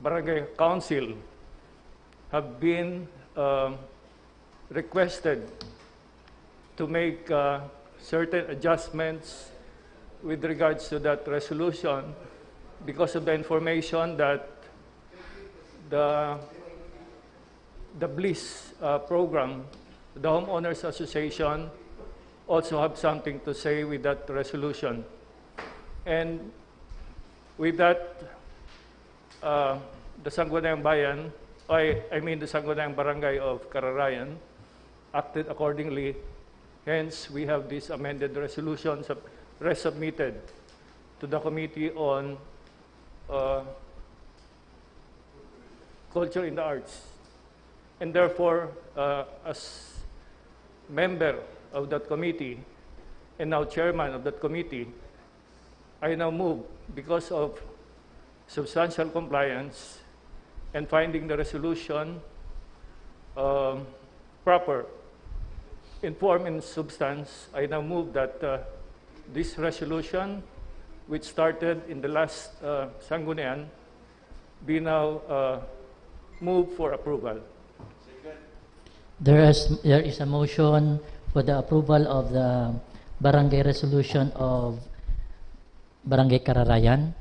Barangay Council have been um, requested to make uh, certain adjustments with regards to that resolution because of the information that the the BLIS uh, program, the Homeowners Association, also have something to say with that resolution. And with that, uh, the Sangguniang Bayan, I, I mean the Sangguniang Barangay of Kararayan, acted accordingly. Hence, we have this amended resolution sub- resubmitted to the Committee on uh, Culture and the Arts. And therefore, uh, as member of that committee and now chairman of that committee, I now move, because of substantial compliance and finding the resolution um, proper in form and substance, I now move that uh, this resolution, which started in the last uh, Sanggunian, be now uh, moved for approval. There is, there is a motion for the approval of the barangay resolution of Barangay Kararayan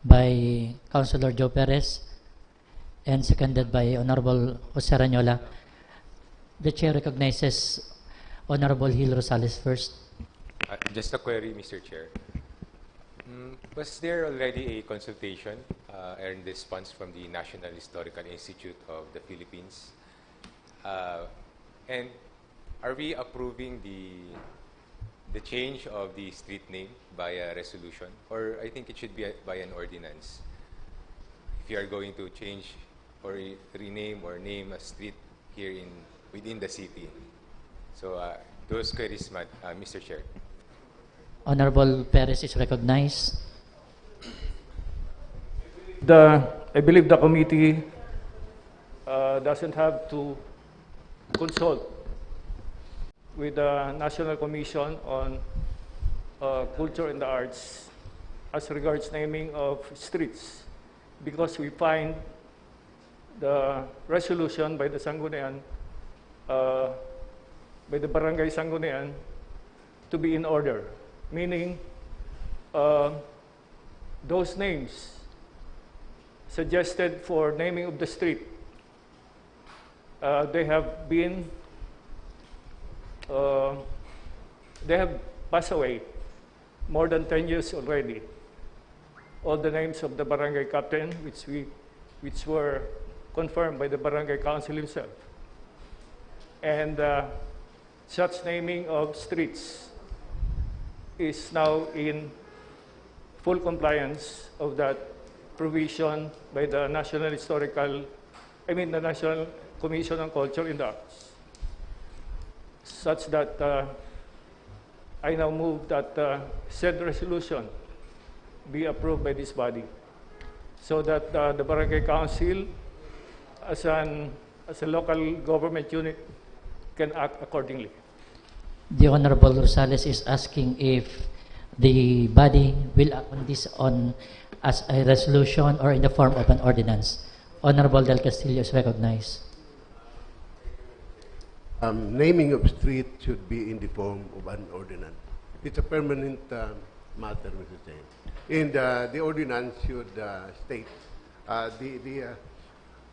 by Councilor Joe Perez and seconded by Honorable Jose Rañola. The chair recognizes Honorable Gil Rosales first. Uh, just a query, Mister Chair. Mm, was there already a consultation uh, and response from the National Historical Institute of the Philippines? Uh, and are we approving the the change of the street name by a resolution, or I think it should be a, by an ordinance? If you are going to change or re- rename or name a street here in within the city, so uh, those queries, Mad- uh, Mister Chair. Honorable Perez is recognized. The I believe the committee uh, doesn't have to consult with the National Commission on uh, Culture and the Arts as regards naming of streets, because we find the resolution by the Sanggunian, uh, by the Barangay Sanggunian, to be in order, meaning uh, those names suggested for naming of the street, uh, they have been Uh, they have passed away more than ten years already. All the names of the barangay captain, which we, which were confirmed by the barangay council himself. And, uh, such naming of streets is now in full compliance of that provision by the National Historical, I mean, the National Commission on Culture and the Arts, such that, uh, I now move that, uh, said resolution be approved by this body, so that, uh, the barangay council, as an, as a local government unit, can act accordingly. The Honorable Rosales is asking if the body will act on this on as a resolution or in the form of an ordinance. Honorable Del Castillo is recognized. Um, naming of street should be in the form of an ordinance. It's a permanent, uh, matter, Mister Chair. And, uh, the ordinance should, uh, state, uh, the, the, uh,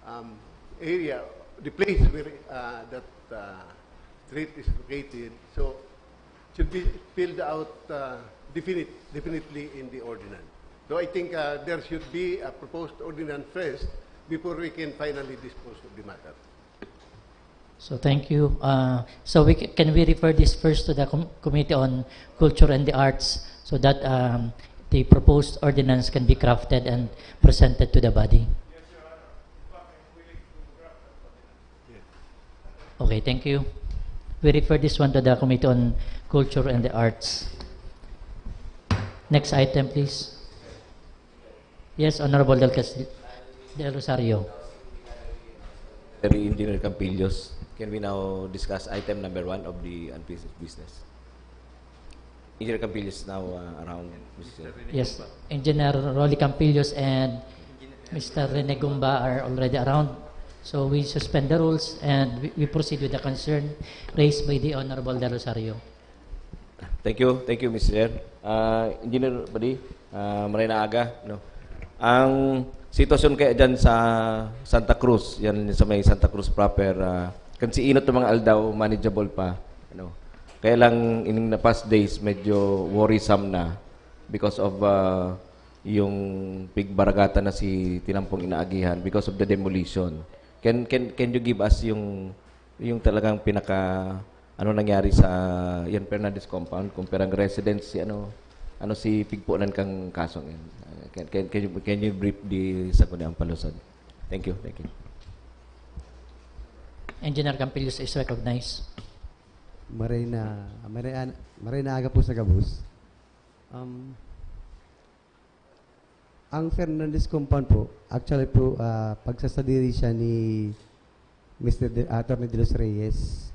um, area, the place where, uh, that, uh, street is located. So, should be filled out, uh, definite, definitely in the ordinance. So I think, uh, there should be a proposed ordinance first before we can finally dispose of the matter. So thank you. Uh, so we ca- can we refer this first to the com- Committee on Culture and the Arts so that, um, the proposed ordinance can be crafted and presented to the body? Okay, thank you. We refer this one to the Committee on Culture and the Arts. Next item, please. Yes, Honorable Del Castillo, Del Rosario. Secretary Engineer Campillos, can we now discuss item number one of the unfinished business? Engineer Campillos is now, uh, around, Mister Chair. Yes, Engineer Rolly Campillos and Mister Rene Gumba are already around. So we suspend the rules and we, we proceed with the concern raised by the Honorable Del Rosario. Thank you. Thank you, Mister Chair. Ah, Engineer Padi, ah, maray na aga, no? Ang sitwasyon kaya dyan sa Santa Cruz, yan sa may Santa Cruz proper, ah, kan si inot ng mga aldaw, manageable pa, ano? Kaya lang, in the past days, medyo worrisome na because of, ah, yung pigbaragatan na si tinampong inaagihan because of the demolition. Can, can, can you give us yung, yung talagang pinaka, ano nangyari sa yan Fernandez compound, kung perang residence si ano, ano si pigpunan kang kasong yan? Uh, can, can, can, you, can you brief the Sangguniang Panlungsod? Thank you, thank you. Engineer Campillos is recognized. Maray na, maray, an- maray na aga po sa gabos. Um, ang Fernandez compound po, actually po, ah, pagsasadiri siya ni Mister De, Attorney De Los Reyes.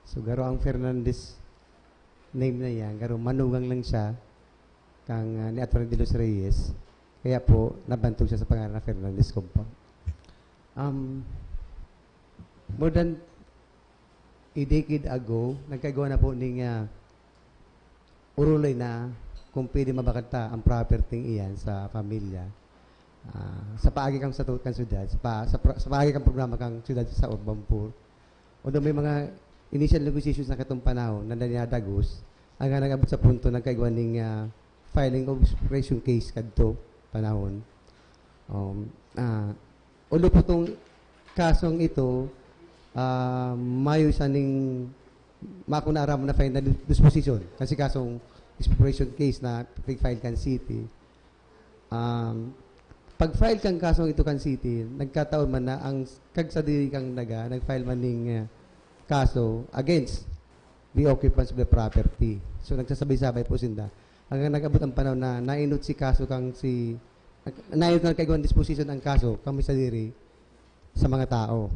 So, garo ang Fernandez name na yan, garo manugang lang siya kang, ah, ni Attorney De Los Reyes. Kaya po, nabantog siya sa pangalan na Fernandez compound. Um, more than a decade ago, nagkaigwa na po ning, ah, urulay na kung pwede mabakanta ang property iyan sa pamilya. Ah, sa paagi kan, sa tu-, kan syudad, sa, pa, sa, pra- sa paagi kan programa kan syudad sa Urban Poor. Although may mga initial negotiations na katong panahon na dinadagos, hanggang nag-abot sa punto nagkaigwa ning, ah, filing of expropriation case kadto panahon. Um, ah, although po tong kasong ito, ah, mayo siya ning makuna aram na final disposition kasi kasong expropriation case na pig-file kan city. Um, pag-file kang kasong ito kan city, nagkataon man na ang kagsadiri kang daga nag-file man ning, ah, kaso against the occupants of the property. So, nagsasabay-sabay po sinda. Hanggang nag-abot ang panahon na nainot si kaso kang si, nainot na nagkaigwang disposition ang kaso kang may sadiri sa mga tao.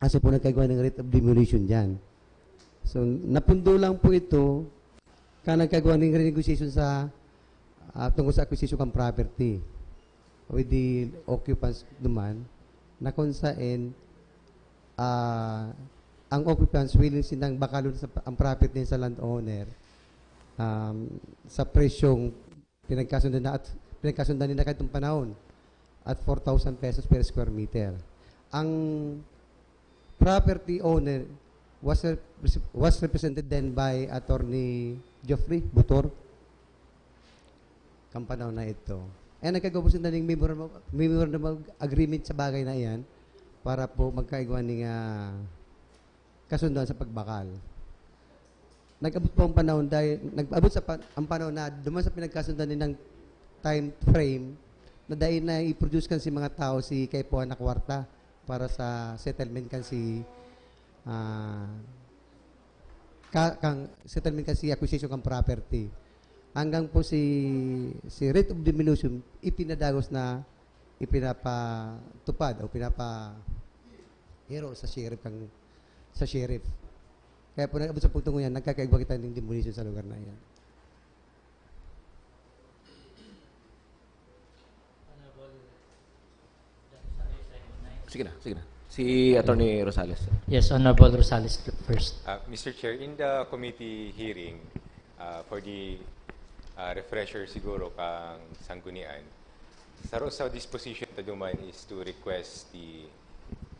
Kaso po nagkaigwa ng writ of demolition dyan. So, napundo lang po ito ka nagkaigwa ng renegotiation sa, ah, tungkol sa acquisition ng property with the occupants naman na kung saan, ah, ang occupants willing silang bakalon sa, ang property sa landowner, um, sa presyong pinagkasundan na at pinagkasundan nila kadtong panahon at four thousand pesos per square meter. Ang property owner was rep-, was represented then by Attorney Geoffrey Butor. Kan panahon na ito. Eh, nagkagubos na ning memorandum, memorandum of agreement sa bagay na iyan para po magkaigwa ning, ah, kasunduan sa pagbakal. Nag-abot po ang panahon dahil, nag-abot sa pa-, ang panahon na duman sa pinagkasunduan nilang time frame na dai na i-produce kan si mga tao si kaipuhan na kwarta para sa settlement kan si, ah, ka-, kang settlement kan si acquisition kan property. Hanggang po si, si writ of diminution, ipinadagos na, ipinapatupad o pinapahiro sa sheriff kang, sa sheriff. Kaya po, nag-abot sa punto ngunyan, nagkakaigwa kita ning demolition sa lugar na iyan. Sige na, sige na. Si Attorney Rosales. Yes, Honorable Rosales first. Uh, Mister Chair, in the committee hearing, uh, for the, uh, refresher siguro kang Sanggunian, saro sa disposition ta duman is to request the,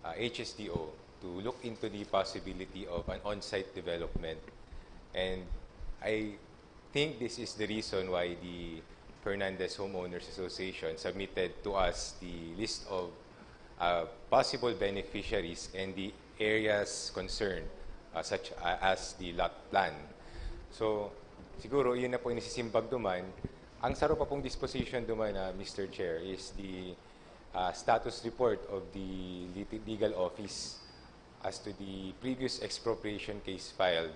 uh, H S D O to look into the possibility of an on-site development. And I think this is the reason why the Fernandez Homeowners Association submitted to us the list of, uh, possible beneficiaries and the areas concerned, uh, such, uh, as the lot plan. So, siguro, yun na po yung nasisimbag duman. Ang saro pa pong disposition duman, uh, Mister Chair, is the, uh, status report of the lit-, legal office as to the previous expropriation case filed,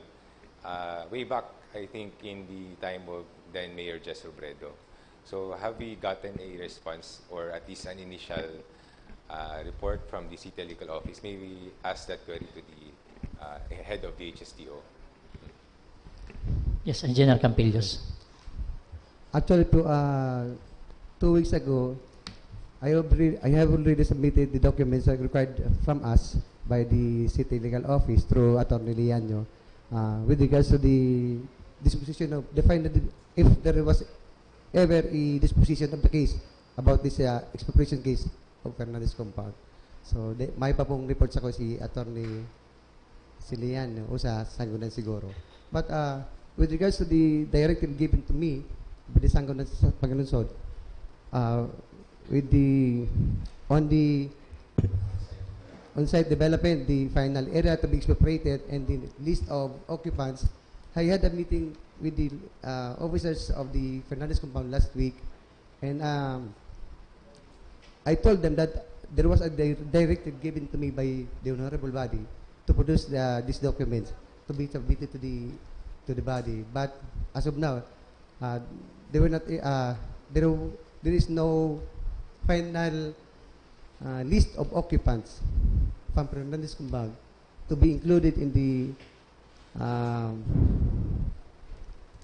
uh, way back, I think, in the time of then Mayor Jess Robredo. So, have we gotten a response or at least an initial, uh, report from the City Legal Office? May we ask that query to the, uh, head of the H S D O? Yes, Engineer Campillos. Actually po, ah, two weeks ago, I have re-, I have already submitted the documents that required from us by the City Legal Office through Attorney Lianyo, ah, with regards to the disposition of, the final, if there was ever a disposition of the case about this, ah, expropriation case of Fernandez Compound. So, de-, may pa pong report sa ko si Attorney si Lian, no? O sa Sanggunian siguro. But, ah, with regards to the directive given to me by the Sanggunian sa Pagkalunsod, ah, with the, on the on-site development, the final area to be expropriated, and the list of occupants, I had a meeting with the, ah, officers of the Fernandez Compound last week, and, um, I told them that there was a di-, directive given to me by the honorable body to produce the, these documents to be submitted to the, to the body. But as of now, uh, they were not, uh, there, there is no final, uh, list of occupants from Fernandez Kumbag to be included in the, um,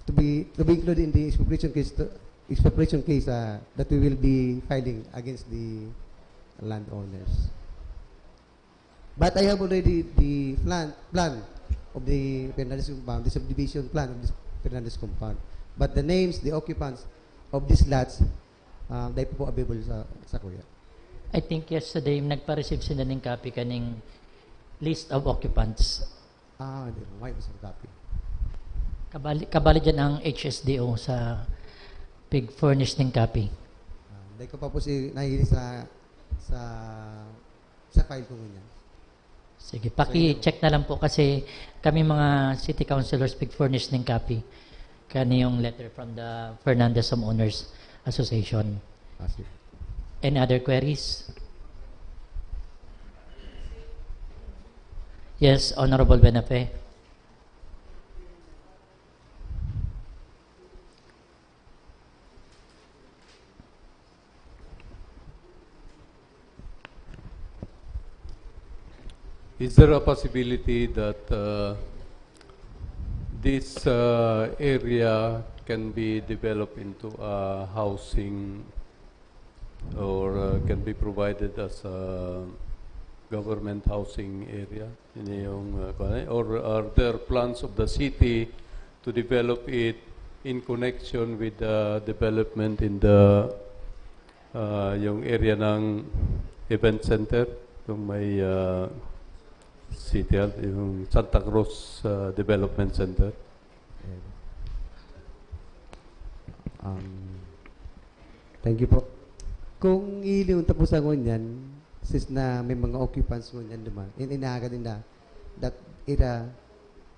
to be, to be included in the expropriation case, to, expropriation case, uh, that we will be filing against the landowners. But I have already the plan, plan of the Fernandez Compound, the subdivision plan of this Fernandez Compound. But the names, the occupants of these lots, uh, dai pa po available sa, sa kuya. I think yesterday, nagpa-receive sila ning copy kaning list of occupants. Ah, hindi. May isang copy. Kabali, kabali dyan ang H S D O sa pig-furnish ning copy. Ah, hindi ko pa po si, nahihili sa, sa, sa file ko ngunyan. Sige, paki-check na lang po kasi kami mga city councilors pig-furnish ning copy. Kani yung letter from the Fernandez Homeowners Association. Ah, sige. Any other queries? Yes, Honorable Benafe. Is there a possibility that, uh, this, uh, area can be developed into a housing or, uh, can be provided as a government housing area? Yun yung, uh, kuwan eh. Or are there plans of the city to develop it in connection with the development in the, uh, yung area ng event center, yung may, uh, City Health, yung Santa Cruz uh, Development Center. Um, thank you po. Kung iliyon ta po sa ngunyan, since na may mga occupants ngunyan duman, in inahagad nila that ira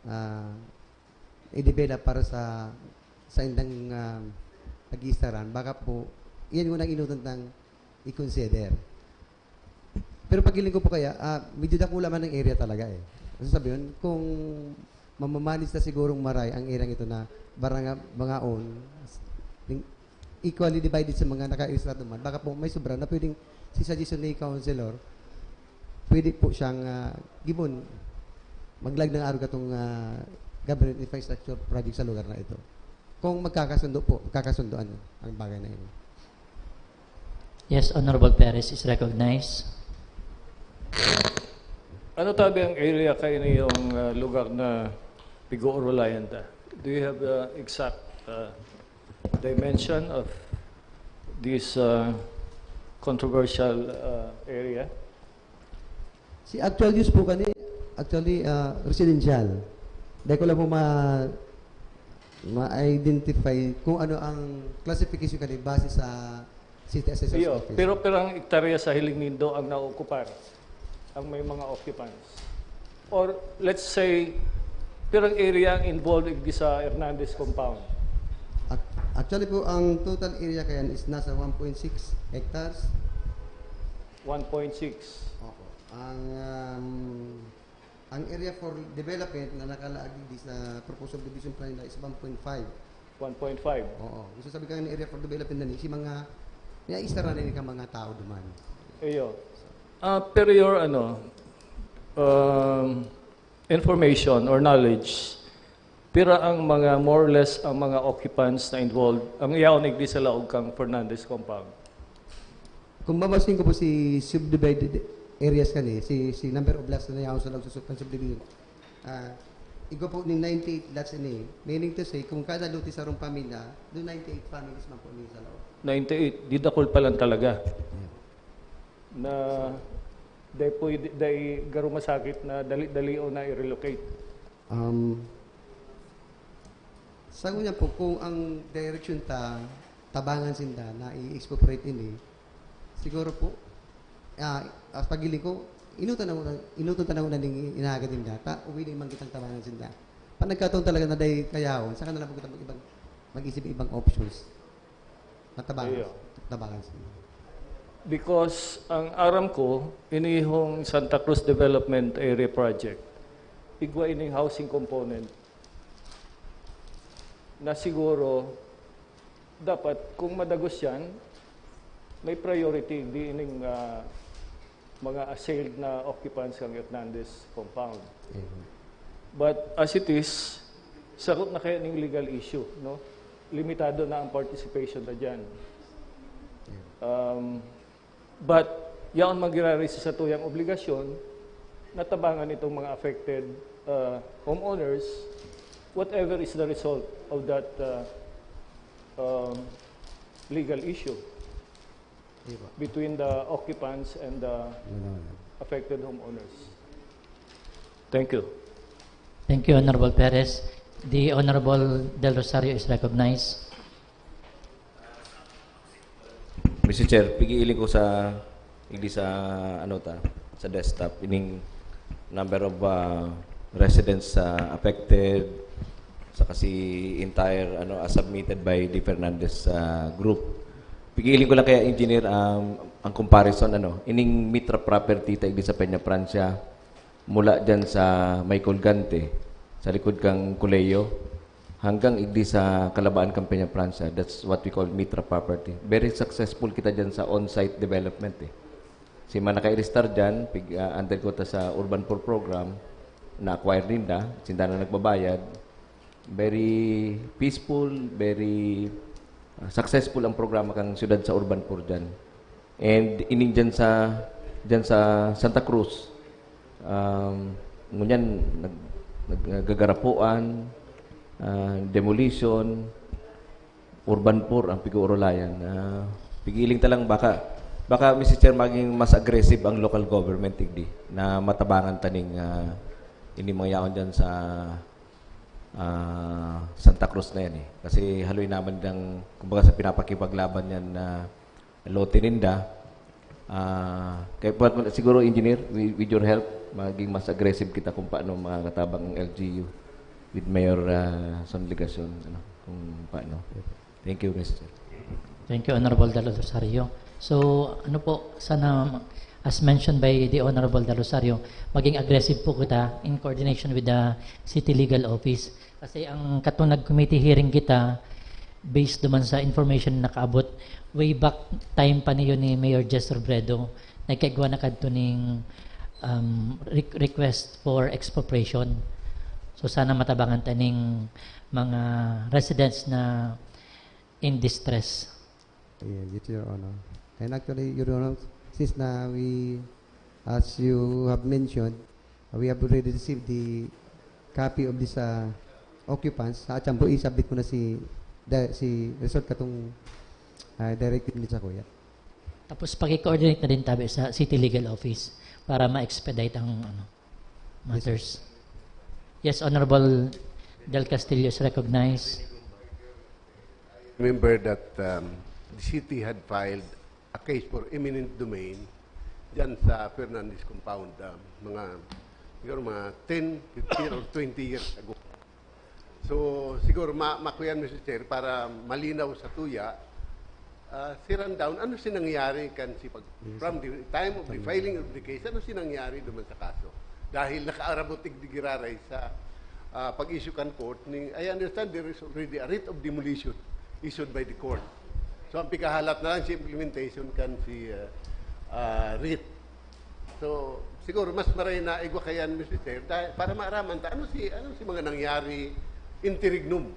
uh, i-develop para sa sa indang uh, pag-iistaran, baka po, iyan muna ang inutan tang i-consider. Pero pag ko po kaya, ah, medyo dakula man ang area talaga eh. Ano sabi yun? Kung mamamanage na sigurong maray ang area ito na baranga, bangaon, equally divided sa mga naka-register naman, baka po may sobra na pwedeng si suggestion ni Councilor, pwede po siyang uh, given maglag ng arog atong uh, government infrastructure project sa lugar na ito. Kung magkakasundo po, magkakasundoan ang bagay na ito. Yes, Honorable Perez is recognized. Ano tabi ang area kayo niyong uh, lugar na pig-uurulayan ta? Do you have the exact uh, dimension of this uh, controversial uh, area? Si actual use po kani, actually, uh, residential. Dahil ko lang po ma ma-identify kung ano ang classification kani base sa City Assessor's Iyo, Office. Pero pirang hektarya sa Hiling Nindo ang naokupar, ang may mga occupants? Or let's say, pirang area ang involved igdi sa Hernandez compound? Ac- Actually po, ang total area kayan is nasa one point six hectares. One point six. Opo. Ang um, ang area for development na nakalaag di sa proposed subdivision plan nila is one point five. One point five. Oo. Gusto sabi ka ng area for development na ni si mga niya isara na ni ka mga tao duman. Iyo. Ah, pero your ano, um, information or knowledge, pira ang mga more or less ang mga occupants na involved ang yaon igdi sa laog kang Fernandez compound? Kung babasin ko po si subdivided areas kani, si si number of lots na yaon sa laog sa sub- subdivision. Ah, igo po ni ninety-eight lots ini. Meaning to say, kung kada lote sa rong pamilya, do ninety-eight families man po ni sa laog. Ninety-eight, di dakul pa lang talaga. Na dahil po, dahil garo masakit na dali-dali o na i-relocate. Um, sa ngunyan po, kung ang direction ta, tabangan sinda na i-expropriate ini, siguro po, ah, as pagili ko, inutan na inutan ta na ning inahagad ninda, ta uwi na man kitang tabangan sinda. Pag nagkataon talaga na dahil kayahon, saka na lang po kita mag-ibang, mag-isip ibang options. Natabangan, Iyo. Tabangan sinda. Because ang aram ko, inihong Santa Cruz Development Area Project, igwa ining housing component na siguro dapat kung madagos yan, may priority di ining ah, mga assailed na occupants ng Hernandez compound. But as it is, sakop na kaya ning legal issue, no? Limitado na ang participation na dyan. Um, but, yaon magirari sa satuyang obligasyon, natabangan itong mga affected uh, homeowners, whatever is the result of that uh, um, legal issue Di ba? between the occupants and the Ano naman? affected homeowners. Thank you. Thank you, Honorable Perez. The Honorable Del Rosario is recognized. Mister Chair, pigiiling ko sa hindi sa ano ta sa desktop ining number of uh, residents uh, affected sa kasi entire ano as submitted by the Fernandez uh, group. Pigiiling ko lang kaya engineer um, ang comparison ano ining Mitra property ta igdi sa Peña Francia mula diyan sa may Colgante sa likod kang Colegio hanggang igdi sa Kalabaan kan Peña Francia. That's what we call Mitra property. Very successful kita dyan sa on-site development eh. Si mga naka-register dyan, pig, uh, under ko ta sa Urban Poor Program, na-acquire ninda, sinda na nagbabayad. Very peaceful, very uh, successful ang programa kang syudad sa Urban Poor dyan. And ining dyan sa, dyan sa Santa Cruz, um, ngunyan nag, naggagarapuan, uh, demolition, urban poor ang pig-uurulayan. Uh, pigiling ta lang baka Baka, Mister Chair, maging mas aggressive ang local government, digdi, na matabangan taning, ah, ini mga yaon dyan sa, ah, Santa Cruz na yan eh. Kasi haloy naman dang, kumbaga, sa pinapakipaglaban yan na lote ninda. Ah, kaya pa, siguro, Engineer, with, with your help, maging mas aggressive kita kung paano makakatabang ang L G U with Mayor, ah, Son Legacion, ano, kung paano. Thank you, Mister Chair. Thank you, Honorable Dal Rosario. So, ano po, sana, as mentioned by the Honorable Dal Rosario, maging aggressive po kita in coordination with the City Legal Office. Kasi ang katong nag-committee hearing kita, based duman sa information na nakaabot, way back time pa niyo ni Mayor Jess Robredo, nagkaigwa na kadto ning, um, re-, request for expropriation. So, sana matabangan ta ning mga residents na in distress. Yeah, yes, Your Honor. And actually, Your Honor, since na we, as you have mentioned, we have already received the copy of this, uh, occupants. Sa atyan po, i-submit ko na si, da-, si result katong, uh, direct ni sa kuya. Tapos paki-coordinate na din tabi sa City Legal Office para ma-expedite ang, ano, matters. Yes, Honorable Del Castillo is recognized. Remember that, um, the city had filed a case for eminent domain dyan sa Fernandez Compound, um, mga, siguro mga ten, fifteen or twenty years ago. So, siguro ma makuyan, Mister Chair, para malinaw sa tuya, ah, si Rundown, ano si nangyari kan si pag, from the time of the filing of the case, ano si nangyari duman sa kaso? Dahil nakaarabot igdi giraray sa, ah, pag-issue kan court ni, I understand there is already a writ of demolition issued by the court. So, ang pikahalat na lang si implementation kan si, ah, ah, writ. So, siguro mas maray na igwa kayan, Mister Chair, dahil para maaraman ta, ano si, ano si mga nangyari interregnum?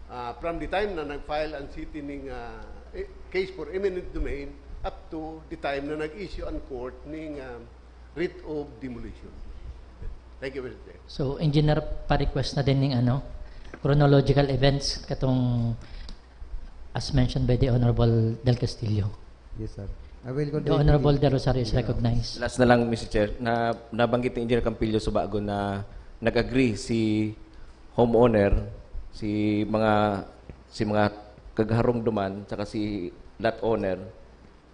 Ah, from the time na nag-file ang city ning, ah, eh, case for eminent domain up to the time na nag-issue ang court ning, ah, writ of demolition. Thank you, Mister Chair. So, Engineer, pa-request na din ning, ano, chronological events katong as mentioned by the Honorable Del Castillo. Yes, sir. I will The convey Honorable the- De Rosario is Yeah. recognized. Last na lang, Mister Chair, na nabanggit ni Engineer Campillo Subago na nag-agree si homeowner, si mga si mga kagharong duman, saka si lot owner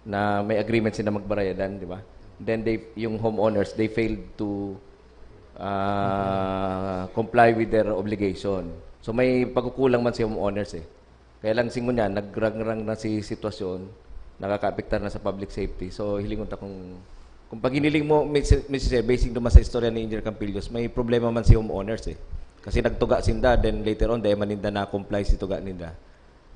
na may agreement sila magbarayadan, di ba? Then they, yung homeowners, they failed to, ah, comply with their obligation. So may pagkukulang man si homeowners eh. Kaya lang si ngunyan, nagrangrang na si sitwasyon, nakakaapektar na sa public safety. So hilingon ta kung, kung pag hiniling mo, Mister Chair, basing duman sa istorya ni Engineer Campillos, may problema man si homeowners eh. Kasi nagtuga sinda, then later on, dahil maninda na-comply si tuga ninda.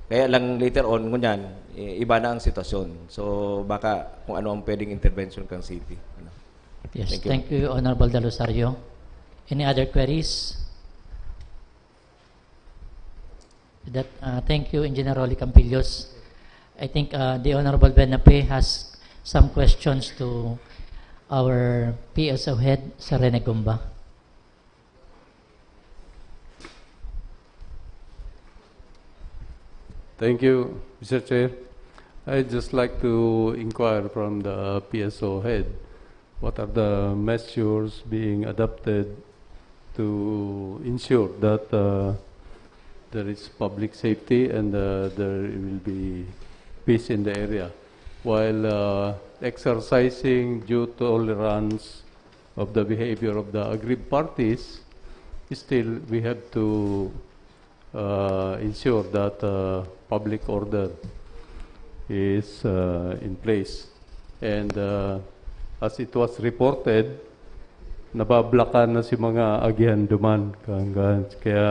Kaya lang later on, ngunyan, i- iba na ang sitwasyon. So baka kung ano ang pwedeng intervention kang city. Ano. Yes, Thank you. Thank you, Honorable De Rosario. Any other queries? That, uh, thank you, Engineer Rolly Campillos. I think, uh, the Honorable Benape has some questions to our P S O head, Sir Rene Gumba. Thank you, Mister Chair. I'd just like to inquire from the P S O head, what are the measures being adopted to ensure that, uh, there is public safety and, uh, there will be peace in the area while, uh, exercising due tolerance of the behavior of the aggrieved parties? Still, we have to uh, ensure that, uh, public order is, uh, in place. And, uh, as it was reported, nabablakan na si mga agihan duman. Kaya, kaya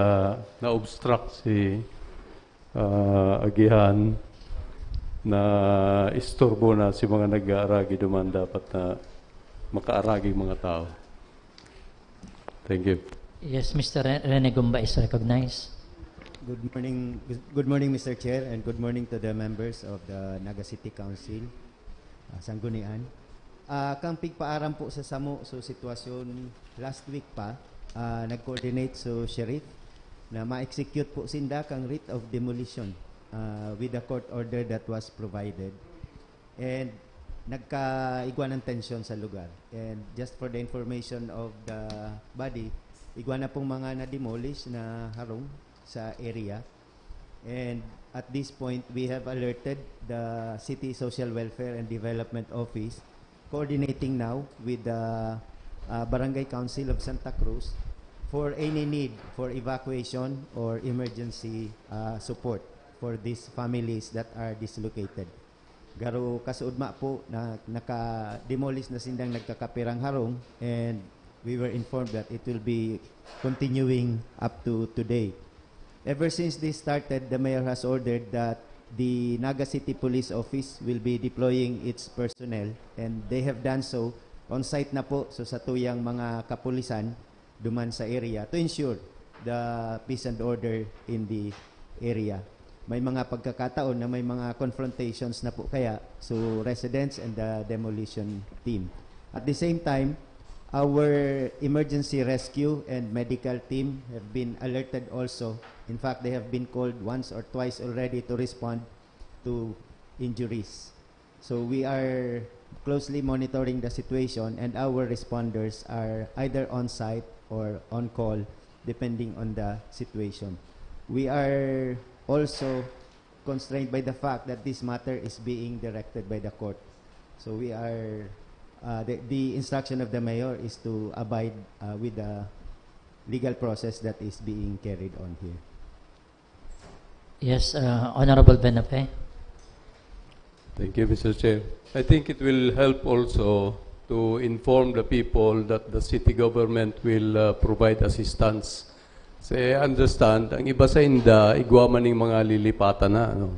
na-obstruct si, uh, agihan, na isturbo na si mga nag-aaragi duman dapat na makaaraging mga tao. Thank you. Yes, Mister Re- Rene Gumba is recognized. Good morning, good morning, Mister Chair, and good morning to the members of the Naga City Council, uh, Sanggunian. Uh, kang pigpaaram po sa samo, so sitwasyon last week pa, uh, nag-coordinate so sheriff na ma-execute po sinda kang writ of demolition, uh, with the court order that was provided. And nagkaigwa ng tensyon sa lugar. And just for the information of the body, igwa na pong mga na-demolish na harong sa area. And at this point, we have alerted the City Social Welfare and Development Office, coordinating now with the uh, Barangay Council of Santa Cruz for any need for evacuation or emergency uh, support for these families that are dislocated. Garo kasuodma po na naka-demolish na sindang nagkakapirang harong, and we were informed that it will be continuing up to today. Ever since this started, the mayor has ordered that the Naga City Police Office will be deploying its personnel, and they have done so on site na po. So sa tuyang mga kapulisan duman sa area to ensure the peace and order in the area. May mga pagkakataon na may mga confrontations na po kaya, so residents and the demolition team. At the same time, our emergency rescue and medical team have been alerted also. In fact, they have been called once or twice already to respond to injuries. So we are closely monitoring the situation, and our responders are either on site or on call depending on the situation. We are also constrained by the fact that this matter is being directed by the court. So we are, uh, the, the instruction of the mayor is to abide uh, with the legal process that is being carried on here. Yes, uh, Honorable Benape. Thank you, Mister Chair. I think it will help also to inform the people that the city government will uh, provide assistance. Kasi I understand, ang iba sa inda, igwa man ning mga lilipatan na. Ano?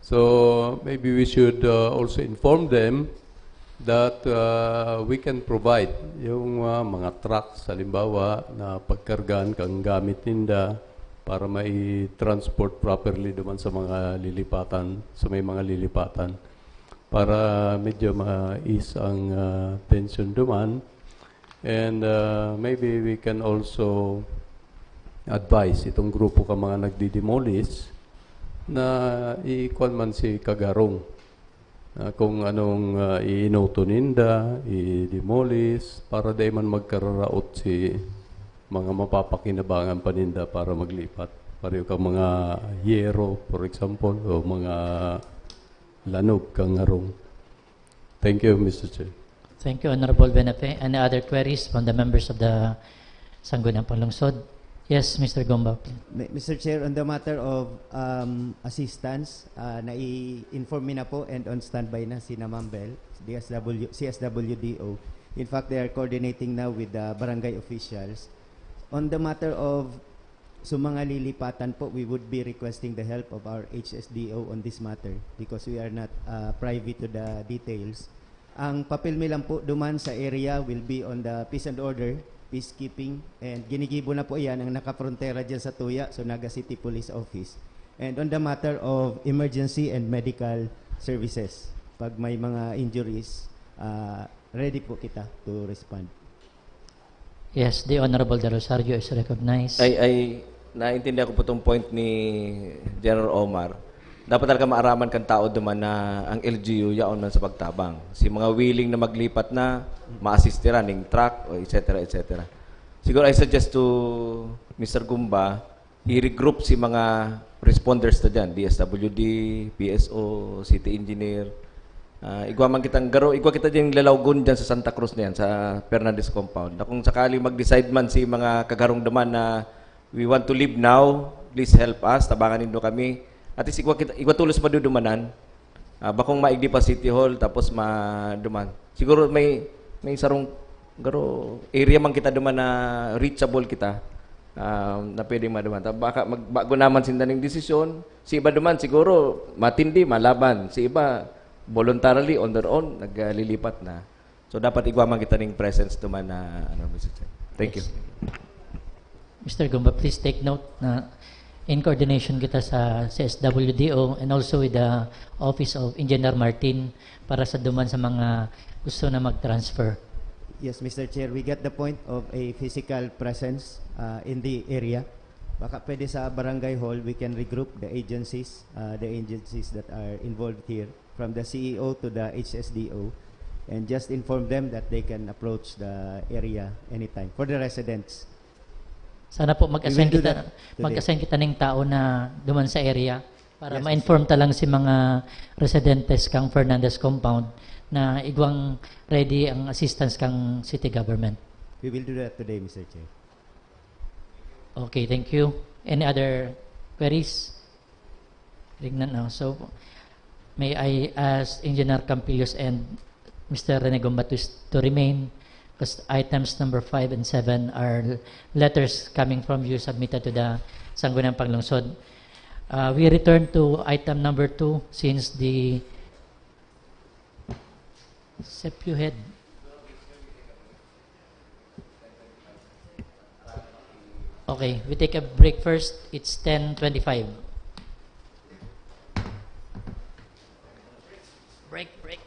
So, maybe we should uh, also inform them that uh, we can provide yung uh, mga trucks, halimbawa, na pagkargaan kang gamit ninda para mai-transport properly duman sa mga lilipatan, sa may mga lilipatan, para medyo ma-ease ang uh, tension duman. And uh, maybe we can also advise itong grupo ka mga nagdi-demolish na ikuan man si Kagarong, ah, kung anong ah, iinuto ninda, i-demolish, para dai man magkararaot si mga mapapakinabangan pa ninda para maglipat. Pareho kang mga yero, for example, o mga lanog kang harong. Thank you, Mister Chair. Thank you, Honorable Benape. Any other queries from the members of the Sangguniang Panlungsod? Yes, Mister Gomba, please. Mi- Mister Chair, on the matter of um, assistance, uh, nai-inform mi na po and on standby na si Ma'am Bel, D S W, C S W D O. In fact, they are coordinating now with the barangay officials. On the matter of so mga lilipatan po, we would be requesting the help of our H S D O on this matter because we are not uh, privy to the details. Ang papel mi lang po duman sa area will be on the peace and order, peacekeeping, and ginigibo na po yan ang nakafrontera dyan sa Tuya, so Naga City Police Office. And on the matter of emergency and medical services, pag may mga injuries, uh, ready po kita to respond. Yes, the Honorable De Rosario is recognized. Ay, ay, naintindihan ko po itong point ni General Omar. Dapat talaga maaraman kan tao duman na ang L G U yaon man sa pagtabang. Si mga willing na maglipat na, maasistiran ning truck, o et cetera, et cetera. Siguro I suggest to Mister Gumba, i-regroup si mga responders na dyan, D S W D, P S O, city engineer. Uh, igwa man kitang garo, igwa kita dyan lalawgon dyan sa Santa Cruz na yan, sa Fernandez Compound. Na kung sakali mag-decide man si mga kagarong duman na we want to leave now, please help us, tabangan nindo kami. At least igwa, kita, igwa tulos madudumanan. Ah, bakong maigdi pa City Hall, tapos maduman. Siguro may may sarong garo area man kita duman na reachable kita, ah, na pwedeng maduman. Ta baka magbago naman sinda ning desisyon. Si iba duman siguro matindi, malaban. Si iba voluntarily on their own naglilipat na. So dapat igwa man kita ning presence duman na ano, Mister Chair. Thank you. Mister Gumba, please take note na in coordination kita sa C S W D O and also with the Office of Engineer Martin para sa duman sa mga gusto na mag-transfer. Yes, Mister Chair, we got the point of a physical presence uh, in the area. Baka pwede sa barangay hall, we can regroup the agencies, uh, the agencies that are involved here. from the C E O to the H S D O, and just inform them that they can approach the area anytime for the residents. Sana po mag-assign We will do kita, that today. Mag-assign kita ning tao na duman sa area para Yes, ma-inform ta lang si mga residentes kang Fernandez Compound na igwang ready ang assistance kang city government. We will do that today, Mister Chair. Okay, thank you. Any other queries? Tignan na. So, may I ask Engineer Campillos and Mister Rene Gombatis to remain, because items number five and seven are letters coming from you submitted to the Sangguniang Panglungsod. Uh, we return to item number two since the Sepuhed. Okay, we take a break first. It's ten twenty-five. Break, break.